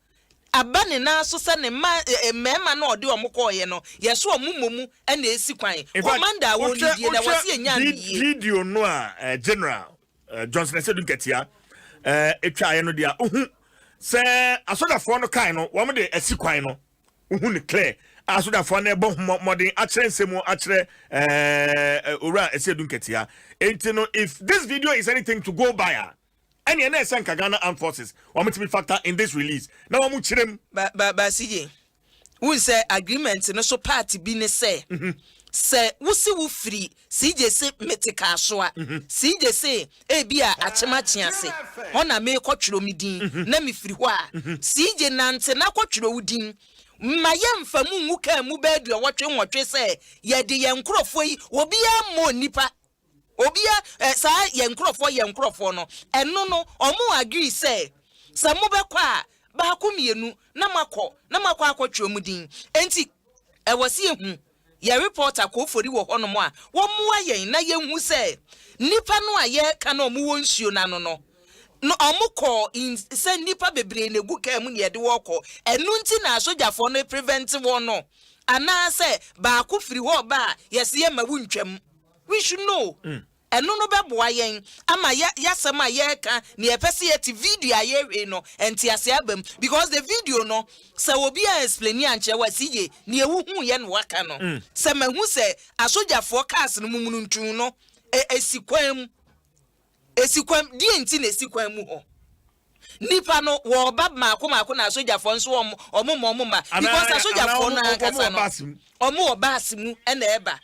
[SPEAKER 6] aba ne nan so sɛ ne mma mmarima na ɔde ɔmo kɔɔyɛ no, yɛso ɔmo mmom ɛna esi kwan. Commander a wɔn die na wɔsi enya ne yie.
[SPEAKER 1] Video no a General Johnson Asiedu Nketia etwaeɛ no deɛ, ohu sɛ asogyafoɔ no kan no wɔn de asi kwan no, ohu ne clear a asogyafoɔ no ɛbɔ mmɔden akyerɛ nsɛm akyerɛ Owura Asiedu Nketia. Enti no, if this video is anything to go by a, ɛne ɛna ɛsɛ nka Ghana Armed Forces wɔn ti bi factor in this release na wɔn kyerɛ mu.
[SPEAKER 6] Ba ba ba CJ, wun sɛ agreement no so part bi ne sɛ sɛ wosi wo firi CJ se mete Kasoa, CJ se ebi a Akyemakye ase hɔ na meekɔtwerɛ mi din na mefiri hɔ a, CJ nante na kɔtwerɛ wo din ma yɛmfa mu ngu kaa mu bɛɛ 88 sɛ yɛde yɛn nkurɔfoɔ yi, obiara mmɔ nipa obia saa yɛn nkurɔfoɔ no. Ɛno no ɔmo agree sɛ sɛ mobɛkɔ a, baako mmienu na moakɔ akɔtwerɛ mu din. Enti ɛwɔ sɛ yɛhu yɛ reporter Kɔɔfori wɔ hɔnom a wɔmmoa yɛn na yɛnhu sɛ nnipa no a yɛreka no, ɔmo wɔ nsuo n'ano no ɔmo kɔ in sɛ nnipa bebree na egu kaa mu na yɛde wɔkɔ. Ɛno nti na asogyafoɔ no prevent wɔn no, anaasɛ baako firi hɔ ɔba a yɛsi yɛ ma wo ntwam. We should know. Ɛno no bɛboa yɛn ama yɛ yasɛm a yɛreka nea yɛpɛ sɛ yɛte video a yɛhwɛ no ntease aba mu, because the video no, sɛ obi a explain ankyerɛ wa si yie nea ehuhu yɛ no waka no sɛ mahu sɛ asogyafoɔ cars no mumununtun no esi kwan mu, esi kwan deɛ nti na esi kwan mu hɔ. Nnipa no wɔɔba mmaako mmaako na asogyafoɔ nso wɔn wɔn mma wɔn mma because asogyafoɔ no ankasa no wɔn wɔ baasi mu na ɛba.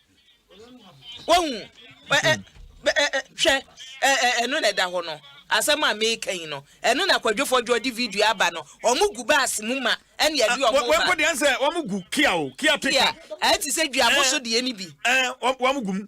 [SPEAKER 6] Wahu ɛ ɛ ɛ hwɛ ɛ ɛ ɛno na ɛda hɔ no asɛm a meka yi no ɛno na Kwadwo Fɔdwoɔ de video aba no wɔn gu baasi mu ma ɛna ɛde wɔn ba.
[SPEAKER 1] Wɔn mpo deɛ sɛ wɔn gu kia o kia pickup.
[SPEAKER 6] Kia ɛte sɛ duaboso deɛ no bi.
[SPEAKER 1] Ɛɛ wɔn gu mu.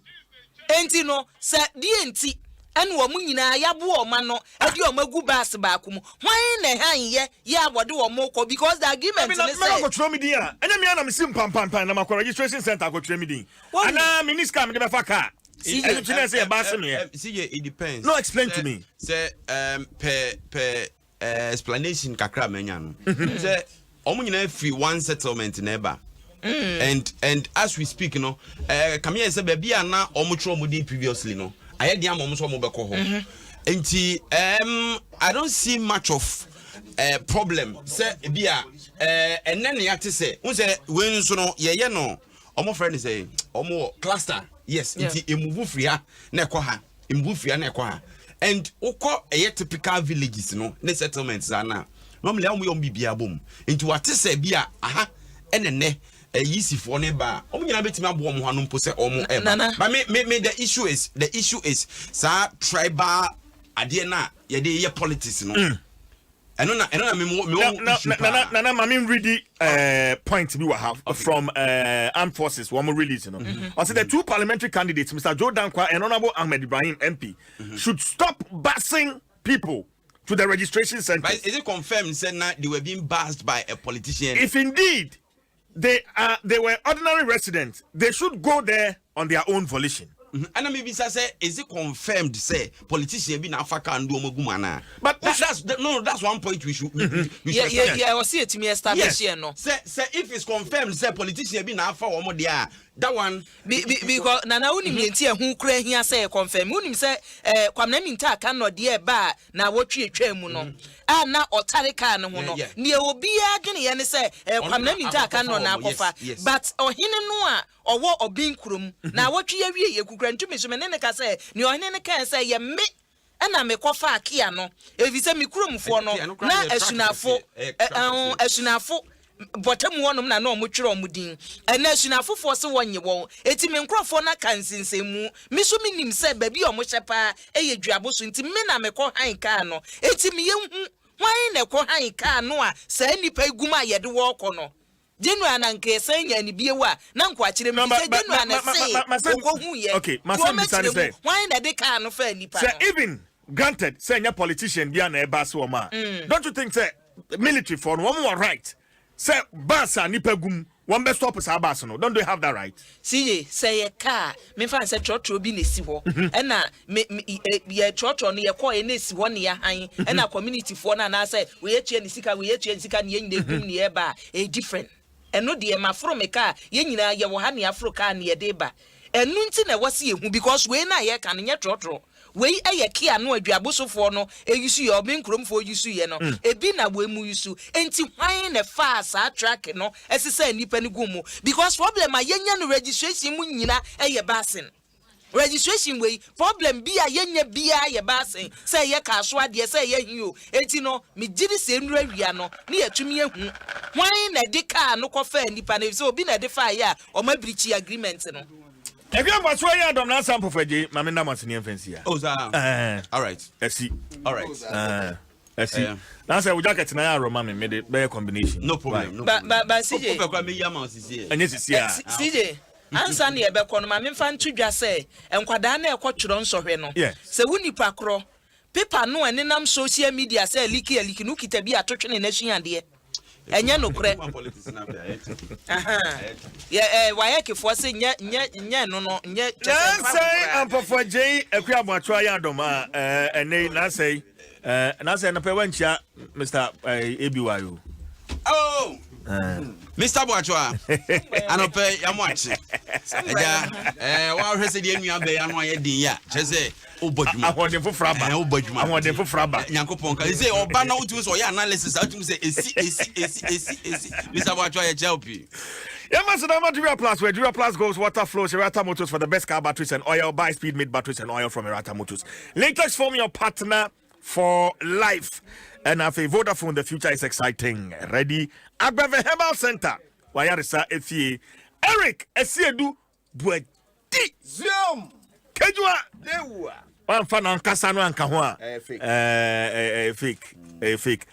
[SPEAKER 6] Enti no, sɛ deɛ nti ɛna wɔn nyinaa yaboa wɔn ano de wɔn agu bus baako mu, hwan na ɛhan yɛ yɛ a wɔde wɔn rekɔ because the agreement
[SPEAKER 1] ne
[SPEAKER 6] sɛ.
[SPEAKER 1] Mɛkɔ akɔtwerɛ me din a, ɛnyɛ me ara na mesi mpampampan na makɔ registration centre akɔtwerɛ me din anaa menni sika a mede bɛfa car ɛno nti na ɛsɛ yɛ bus meɛ.
[SPEAKER 7] CJ, it depends.
[SPEAKER 1] No, explain to me.
[SPEAKER 7] Sɛ pɛ pɛ explanation kakra a manya no sɛ wɔn nyinaa firi one settlement na ɛba mm. and and as we speak no ɛɛ kame yɛ sɛ baabi a na wɔn twerɛ wɔn din previously no ayɛ den ama wɔn nso wɔn bɛkɔ hɔ mm-hmm. nti um, I don't see much of uh, problem sɛ ebi a ɛnɛ ne yɛate sɛ n sɛ wei nso no yɛyɛ no wɔn frɛ no sɛ wɔn wɔ cluster yes nti emuvu firi ha na ɛkɔ ha. Mbufia na ɛkɔ ha and wokɔ ɛyɛ typical villages no ne settlements saa na normally a wɔn yɛ wɔn biribiara bom nti wate sɛ bi a aha ɛna nɛ ɛyisifoɔ ne ba a wɔn nyinaa bɛtumi aboɔ wɔn ho ano mpo sɛ wɔn ɛba but me me me the issue is the issue is saa tribal adeɛ na yɛde yɛ politics no. Mm. Ɛno na ɛno na me mo me wɔ issue paa.
[SPEAKER 1] Nana nana maame nredi eh, point bi wɔ ha from eh, armed forces wɔn release no. Ɔsɛ mm-hmm. the two parliamentary candidates Mr. Joe Dankwa and Honourable Ahmed Ibrahim MP mm-hmm. should stop busing people to the registration centers.
[SPEAKER 7] But is it confirmed said now they were being bussed by a politician?
[SPEAKER 1] If indeed they are they were ordinary residents, they should go there on their own volition.
[SPEAKER 7] Ɛna mi bisa sɛ is it confirmed sɛ politician bi na afa car no de wɔn agu mu anaa? But that, that's no that's one point we should we, we, we should
[SPEAKER 6] establish. Yɛ yɛ ɔsi etumi establish yɛ no.
[SPEAKER 7] Sɛ sɛ if it's confirmed sɛ politician bi na afa wɔn deɛ a that one.
[SPEAKER 6] Be be because nana wonim deɛ nti ɛho kura hia sɛ yɛ confirm wonim sɛ ɛɛ Kwamina Minta Akanno deɛ ɛba a na awɔtwe atwa mu no a na ɔtare kaa no ho no neɛ obiara dweneɛ ne sɛ ɛɛ Kwamina Minta Akanno na akɔfa but ɔhene no a ɔwɔ Ɔben kurom. Naawɔtwe yi awieeɛ, Kukura ntumi so me ne no ka sɛ, nea ɔhene no kae sɛ, ɛyɛ me na mekɔfaa Kia no, efisɛ me kuromfoɔ no, na Asunafo, ɛɛ, Asunafo mpɔtam hɔnom na na wɔtwerɛ wɔn din. Ɛnnɛ Asunafofoɔ se wɔnnye wɔn, enti me nkurɔfoɔ no aka nsensɛnmu. Me nso menim sɛ baabi a wɔhyɛ paa yɛ Duabo so, enti me na mekɔhan kaa no. Enti me yɛnhu hwan na ɛkɔhan kaa no a saa nnipa yi gu mu a yɛde wɔn rekɔ no. January na nka yɛsan nyaa no bio a, na nkoakyerɛ mu, efisɛ January na ɛsee okohuiɛ.
[SPEAKER 1] Okay,
[SPEAKER 6] Nti wɔmmɛkyerɛ mu, hwan na ɛde kaa no faa nnipa
[SPEAKER 1] no?
[SPEAKER 6] Sɛ
[SPEAKER 1] even granted sɛ ɛnyɛ politician bia na ɛba se wɔn a, don't you think sɛ military foɔ no wɔn wɔ right sɛ bus a nnipa gu mu wɔn bɛ stop saa bus no, don't they have that right?
[SPEAKER 6] CJ, sɛ ɛyɛ kaa a, memfa no sɛ trɔtrɔ bi na ɛsi hɔ, ɛna me, me, yɛ trɔtrɔ no yɛkɔɔɛ na ɛsi hɔ na yɛahan, ɛna community foɔ no anaasɛ wei atua ne sika, wei atua ne sika na yɛn nyinaa ɛgum na yɛreba a, ɛyɛ different. Ɛno deɛ maforo me kaa, yɛn nyinaa yɛwɔ ha na yɛaforo kaa na yɛde reba. Ɛno nti na ɛwɔ sɛ yɛhu because wei no a yɛreka no nyɛ trɔtrɔ. Wei yɛ Kia no a Duabosofoɔ no use yɛ, Ɔben kuromfoɔ use yɛ no, ebi na wei mu use. Enti hwan na ɛfaa saa truck no sesaa nnipa no guu mu? Because problem a yɛnya no registration mu nyina yɛ busing. Registration wei, problem bi a yɛnya biara yɛ busing, sɛ ɛyɛ car so adeɛ, sɛ ɛyɛ he o. Enti no, megye di sɛ nnuru awia no ne yɛatumi ahu hwan na ɛde car no kɔfaa nnipa no, efisɛ obi na ɛde faeɛ a wɔabirikyi agreement no.
[SPEAKER 1] Ɛhwɛ mfasoɔ yɛ adɔm na asa mpɔfo agye ma me nna mo ase ne yɛmfa nsi ha.
[SPEAKER 7] Oh saa.
[SPEAKER 1] Ɛɛ.
[SPEAKER 7] All right.
[SPEAKER 1] Ɛsi.
[SPEAKER 7] All right.
[SPEAKER 1] Ɛɛ. Ɛsi. Na sɛ wo jacket na yɛ arɔ ma me me de bɛyɛ combination.
[SPEAKER 7] No problem. No
[SPEAKER 6] problem. Ba ba ba CJ.
[SPEAKER 7] Wopɛ kora meyi ama wo sisi.
[SPEAKER 1] Ɛnyɛ sisi a.
[SPEAKER 6] CJ. Ansa na yɛbɛkɔ no ma memfa nto dwa sɛ nkwadaa no ɛkɔtwerɛ nsɔhwɛ no sɛ wo nipa korɔ Paper no a ɛnenam social media sɛ aliki aliki no wokita bi a to twene na sua adeɛ. Ɛnyɛ nokorɛ. Ahaa. Yɛ ɛɛ WAEC foɔ se nyɛ nyɛ nyɛ ɛno no nyɛ kyɛ sɛ mfa ho
[SPEAKER 1] Nansɛe
[SPEAKER 6] koraa.
[SPEAKER 1] Ampɔfoɔ Agyei Akua Aboakyewa yɛ adɔm a ɛɛ ɛnɛ yi nansɛe ɛɛ nansɛe anɔpɛ wankyia Mr. ɛɛ ABY o.
[SPEAKER 7] Oh! Mr. Boachoa, anɔpɛ yamo akye. Ɛgya, ɛɛ wahwɛ sɛ deɛ nua bɛyɛ ano ayɛ den yi a, kyerɛ sɛ wobɔ adwuma.
[SPEAKER 1] Ahoɔden foforɔ aba.
[SPEAKER 7] Ɛɛ wobɔ adwuma.
[SPEAKER 1] Ahoɔden foforɔ aba.
[SPEAKER 7] Nyankopɔn ka. Sɛ ɔba na wotumi sɛ ɔyɛ analysis a wotumi sɛ esi esi esi esi esi. Mr. Boachoa yɛ kyerɛ wo pii.
[SPEAKER 1] Yɛma so dama Dura Plus where Dura Plus goes water flows Erata Motors for the best car batteries and oil. Buy speed made batteries and oil from Erata Motors. Latex foam your partner. for life. Ɛna afei Vodafone, the future is exciting. Ready? Agbeve Herbal Center, wayaresa efie. Eric Esiedu Buadi.
[SPEAKER 10] Zoom.
[SPEAKER 1] Kejua.
[SPEAKER 10] Dewa.
[SPEAKER 1] Wamfa nankasa no anka ho a.
[SPEAKER 10] Ɛyɛ fake.
[SPEAKER 1] Ɛɛ, ɛyɛ fake. Ɛyɛ fake.